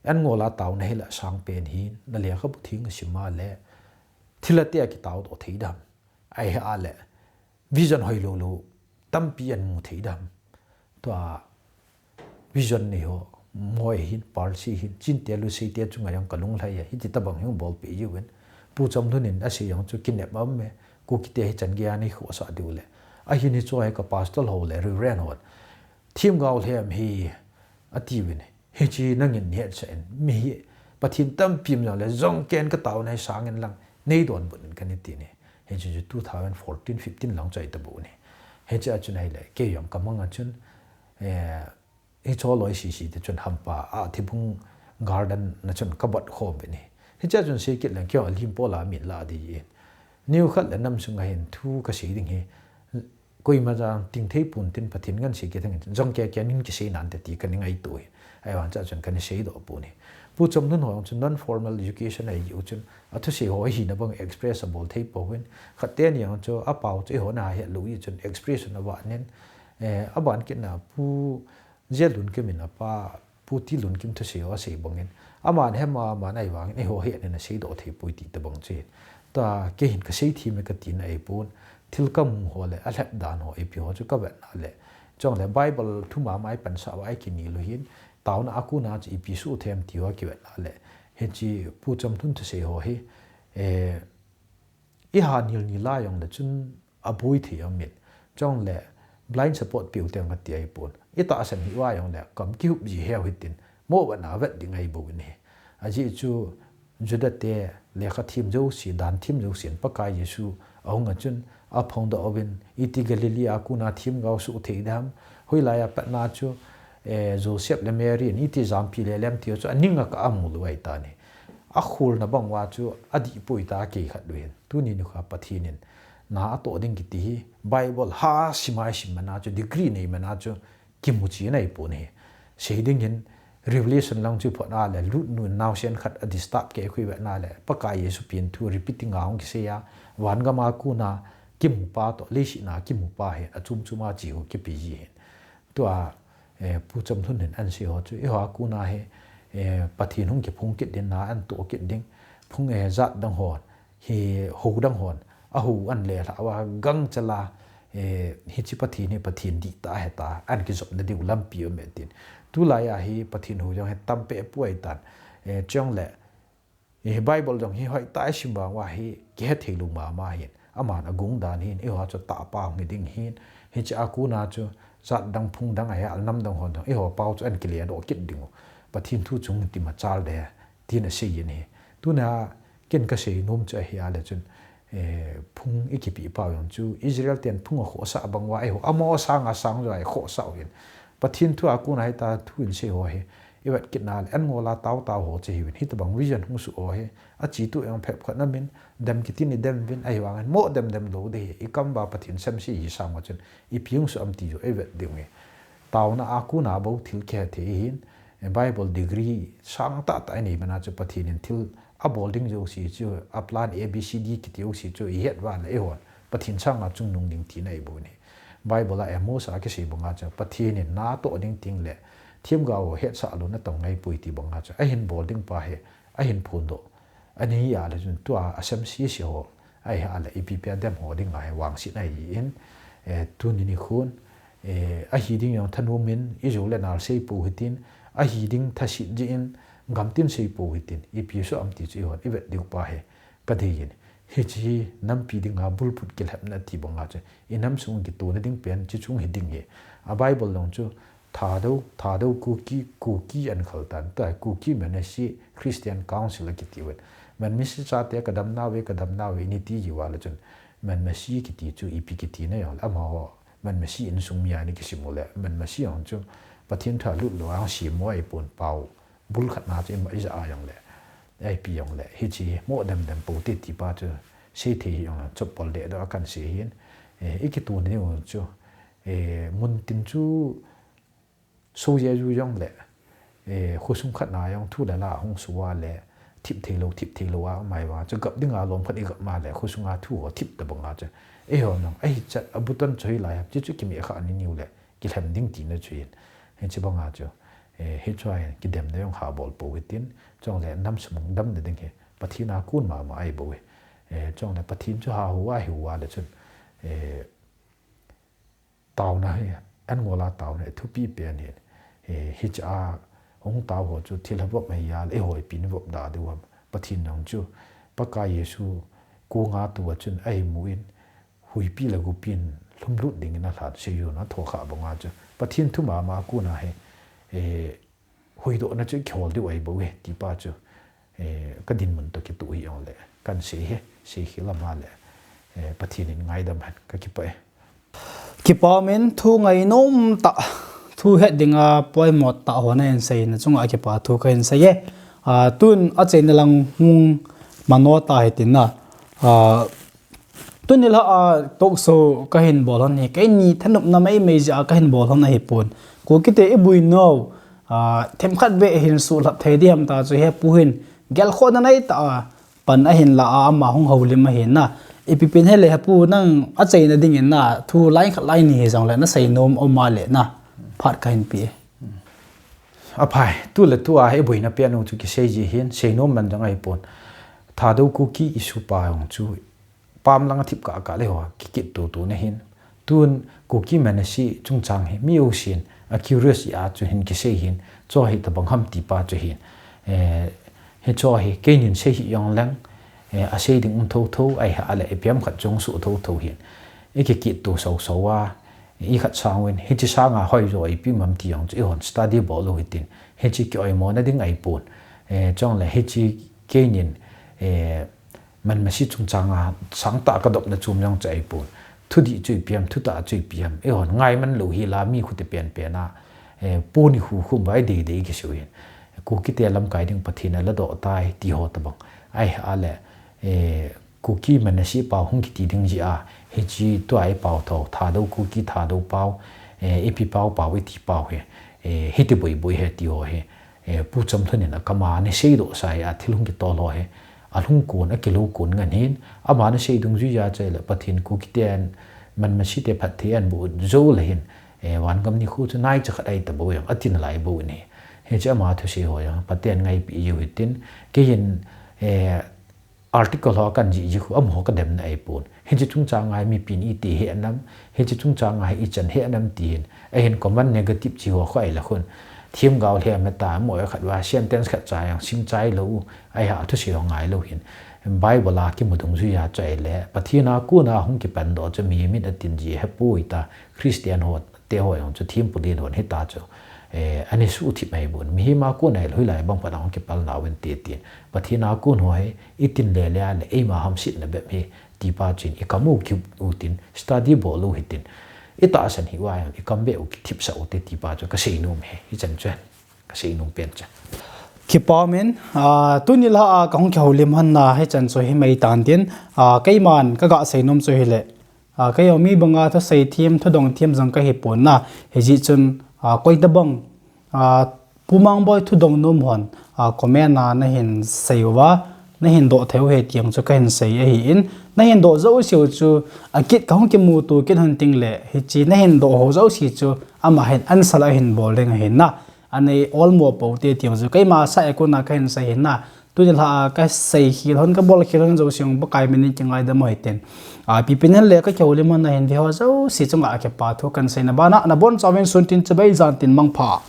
an ngol a tao na hi la sang pen hin, na lekhabu theng sim a le, thil a te a kitao doh thei dem. Ahi a le, vision hoi lou lou, tampi an mu thei dem. Tua vision nei ho, Moi hin, Parsi hin, Chin te, Lusei te chunga jong ka lunglhai a, hiti tabang hin bol peh jiuvin. Pu Chamlun in asei jong chu kinep a um e, Kuki te hi chan gei a nei khohsah diu le. Ahin hichu hi ka pastor ho le, Reverend ho. Themgao lhem hi, ati uvin. Hiche nangin nehsah in, mi hi Pathen tampi um jong le, jong kei in ka taona hi sang in lang, nei donbut in kati in ahi. Hiche chu two thousand fourteen fifteen lang chu ahi tabou ahi. Hiche a chun ahile, kei jong ka mang a chun, eh, hiche loi sese te chun hampa a Thibung Garden a chun ka bot khom uvin ahi. Hiche a chun sei kit leng kei jong lim pol a min la ding in. Nikhat le nam sunga hin thu ka sei ding hi, koima jong ting thei pon tin Pathen ngen sei kit thei in, jong kei kei in kisei nante ti ka nei ngaito ahi. Ahivang chun ka nei seidoh pon ahi. Pu Chamlun ho jong chun non formal education ahi u chun, athusei ho ahina bang express abol thei pouvin. Khat teni jong chu apao chu eiho na het lou ahi chun expression aban in, eh, aban kit na Pu J. Lunkim in apa, Pu T. Lunkim thusei ho asei bang in. Aman hem a, aman ahivang in, eiho hi anin aseidoh thei poi ti tabang chu ahi. Tua kei hin ka sei them e ka tina ahi pon. Thil ka mu ho le, alhep dan ho, ipi ho chu ka vet na le. Chule Bible thu mama i pansah uva i kinel u hin. Taona a kona chu ipi soh them ti ho ki vet na le. Hiche Pu Chamlun thusei ho hi, eh, i ha nil nil a jong le chun aboi thei aum in. Chule blind support piu teng kati ahi pon. I tahsan hi uva jong le kam kihup ji heu hitin. Mo vet na vet ding ahi bou in ahi. Ajeh chu Juda te lekha them jouse, dan them jouse in Pakai Jesu ahung a chun aphongdoh uvin, iti Galilee a kona themgao soh thei dem. Hoilai a pat na chu, eh, Joseph le Mary in iti jampi le lem ti chu aning a ka amu lou ahi tan ahi. Akholna bang uva chu adih poi tia akikhat lou ahin. Tuni nikho Pathen in na atoh ding kiti hi Bible ha sim a isim man a chu, degree nei man a chu kimu cheh ahi pon ahi. Sei ding hin Revelation lang chu phot a le Lut nu in naosen khat a disturb kei khu i vet na le Pakai Jesu pen thu repeating a hung kisei a, van gam a kona kimu pa toh leiset a kimu pa hi achom chom a che ho kipe ji ahin. Tua, eh, Pu Chamlun hin asei ho chu, eiho a kona hi, eh, Pathen hung kiphong kit ding, na atoh kit ding, phung, eh, jat dang hon, hi ho dang hon, aho an le lha uva gangchal a, eh, hiche Pathen hi Pathen dihtah ahi tia, akijopna diu lampi aum e tin. Tulai a hi Pathen ho jong hi tam peh poi tan, eh, chule, eh, Bible jong hi hoitah a isim vang uva hi, kihe thei lou mama ahin. Aman agong dan ahin, eiho chu tahpa hung hi ding ahin. Hiche a kona chu, jat dang phung dang ahi a, nam dang hon dang, eiho pao chu akile doh kit ding u. Pathen thu chung tima chal de, tin asei in ahi. Tuna, Ken ka seinom chu ahi a le chun, eh, phung i kipe pau jong chu Israel ten phung akhohsah bang uva eiho amaho sanga sang joh a i khohsah uvin. Pathen thu a kona hitia thu in sei ho hi i vet kit na le an ngol a tao tao ho chu ahiuvin. Hitabang vision hung soh ho hi achetu jong phabep khat na min dem kiti ni dem uvin ahivang in mo dem dem lou ding ahi. I kam uva Pathen semse hi sang uva chun ipi hung soh am ti joh i vet ding u ahi. Taona a kona bou thil kihe thei ahin, eh, Bible degree sang tah tah i nei man a chu Pathen in thil abol ding jouse chu, a plan A B C D kiti jouse chu i het uva le eihon Pathen sanga chungnung ding tina ahi bou ahi. Bible a Amos a kisei banga chu Pathen in na atoh ding teng le themgao hetsah louna tong ngai poi ti banga chu ahin bol ding pa hi ahin phondoh. Ani a le chun tua asem sese ho ahi a le ipi pia dem ho dinga hi vangsetna ahin, eh, tuni nikhon, eh, ahi ding jong thanom in, ijou le nal sei pou hitin, ahi ding thaset jeh in, gamtin sei pou hitin, ipi soh am ti chu eihon i vet diu pa hi ka dei in. Hiche hi nampi dinga bulput kilhepna ti banga chu, i nam sung kitona ding pen, chu chung hi ding ahi. A Bible jong chu, Thadou, Thadou Kuki, Kuki ahin khol tan, tua Kuki Mennonite Christian Council akiti uvin. Mennonite chate ka dam nauve, ka dam nauve, ini ti jiu va le chun. Mennonite kiti chu ipi kiti na jong le, amaho Manmasi insung mi a ni kisim u le, manmasi jong chu Pathen thu lut lou a hung sem u ahipon, pao bul khat na chu ima ija a jong le, ipi jong le, hiche hi mo dem dem pou te ti pa chu sei thei hi jong le, chop pol de do a kan sei hin, eh, i kitu ni u chu, eh, mun tin chu so je ju jong le, eh, khosung khat na jong thu le la hung sua le, thip thei lou, thip thei lou a, mai va, chu gap ding a lom khat i gap ma le, khosung a thu ho thip ta bang a chu. Eiho nang, ahi chat, a buton chu hi lai hap, chi chu kimi kha ni niu le, kilhem ding ti na chu hin. Hiche bang a chu, eh, hichu a hin, kidem na jong ha bol pou hitin, chong le nam sum dam na ding hi, Pathen a kun mama ahi bou hi. Eh, chong le Pathen chu ha hu a hi hu a le chun, eh, taona hi, an ngol a taona hi thupi pen hin. Eh, hiche a hung tao ho chu thil ha vop mai a le, eiho ipi ni vop da diu ham. Pathen nang chu, Pakai Jesu kong a tu a chun ahi mu in, huipi le gupi in lhumlut ding in a lhan sei u na tho kha bang a chu. Pathen thu mama kun a hi, eh, huhdoh na chu i kihol diu ahi bou e, ti pa chu, eh, ka dinmun toh kitoh hi jong le, kan sei hi, sei khel a ma le, eh, Pathen in ngaidam hen, ka kipah e. Kipa min thu ngainom tah, thu het ding a poimo tah ho na hin sei na chung a kipa thu ka hin sei e. Ah, tun a cheina lang hung mano ta hi tin na. Ah, Tuni la a talk show ka hin bol hon hi, keini thanopna mai mai jeh a ka hin bol hon ahi pon. Kuki te i bui nau, a, themkhat beh hin suhlhap thei diham ta chu he pu hin gelkhohna nei ta a pan a hin la a ama hung houlim ahi na. Ipi pen he le he pu nang a cheina ding in na thu line khat line ni hi jong le na sei nom um a le na phat ka hin pe. Aphai, tu le tu a i buina pen u chu kisei ji hin, sei nom man jong ahi pon. Thadou Kuki issue pa jong chu pam lang a thip kah kah le ho, kikit tutu na hin. Tun Kuki Manasseh chungchang hi mi jousen a curious a chu hin kisei hin, chu hi tabang ham ti pa chu hin. Eh, hichu hi keinin sei hi jong leng, eh, a sei ding um thotho, ahi a le ipi ham khat jong suh thotho hin. I kikit tu soso a, i khat sang uvin, hiche sanga hoi jo ipi ham ti jong chu i hon study bol u hitin. Hiche ki oimo na ding ahi pon. Eh, chong le hiche keinin, eh, Manasseh chungchang a sangtah ka dopna chom jong chu ahi pon. Thudih chu ipi ham, thutah chu ipi ham. Eihon ngai man lou hi la mi khuti pen pen a, eh, pon i hu khum vai dei dei kisei u hin. Kuki te lamkai ding Pathen a la doh tai ti ho tabang. Ahi a le, eh, Kuki Manasseh pau hung kiti ding jeh a, hiche tua i pau tho, Thadou Kuki Thadou pau, eh, ipi pau pau iti pau hi, eh, hiti boi boi hi ti ho hi. Eh, Pu Chamlun in a kama ni sei doh sa hi a thil hung kitol ho hi. A lhung kon, a kilou kon ngen hin, ama ni sei dungjui a chu le Pathen Kuki ten Manasseh te phatthei ahin boh jou le hin, eh, van gam nikho chu naicha khat ahi ta bou jong, a tin lai bou in hi. Hiche ama thusei ho jong, Pathen ngaipi jiu hitin, kei hin, eh, article ho kan jih jih khu, amaho ka demna ahi pon. Hiche chungchang a hi mipi in iti he nam, hiche chungchang a hi ichan he nam ti hin. Ahin comment negative chi ho khu ahi la khun. Themgao le ama ta, mo khat va sentence khat cha jong sim chai lou u, ahi a thusei ho ngai lou hin. Bible a kimu dungjui a chu ahi le, Pathen a kon a hung kipan doh chu mihem in a tin ji he poi ta, Christian ho te ho jong chu thempu lin hon hita chu, eh, ani suhthip mai bon. Mihem a kon a hilou hilai bang phat a hung kipal nau vin ti tin. Pathen a kon ho hi, i tin le le a le, eima hamsetna bep hi, ti pa chu in, i kam u kip u tin, study bol u hitin. I tahsan hi uva jong, i kam beh u kithipsah u te ti pa chu, ka sei nom hi, hichan chu, ka sei nom pen chu. Kipa min, ah, tuni la a ka hung kihoulim hon na, hichan chu hi mai tan tin, ah, keiman ka ga sei nom chu hi le, A, kei jong mi banga thusei them, thudong them jong ka hi pon na, hijeh chun, a, koi tabang, a, Pu Mangboi thudong nom hon, a, comment a na hin sei uva, na hin doh thei u hi ti jong chu ka hin sei ahi in, na hin doh jouse u chu, a kit ka hung kimuto kit hon ting le, hiche na hin doh ho jouse chu, ama hin answer a hin bol ding ahi na, anei olmo pou te ti jong chu, keima side a kon a ka hin sei ahi na, Tuni la a ka sei khel hon, ka bol khel hon jouse jong Pakai min in kingaidam u hitin. A, ipi pen hin le ka kihoulim hon na hin ve ho jouse chunga kipa thu kan sei na bana, na bonchauvin sun tin chibai jan tin mangpha.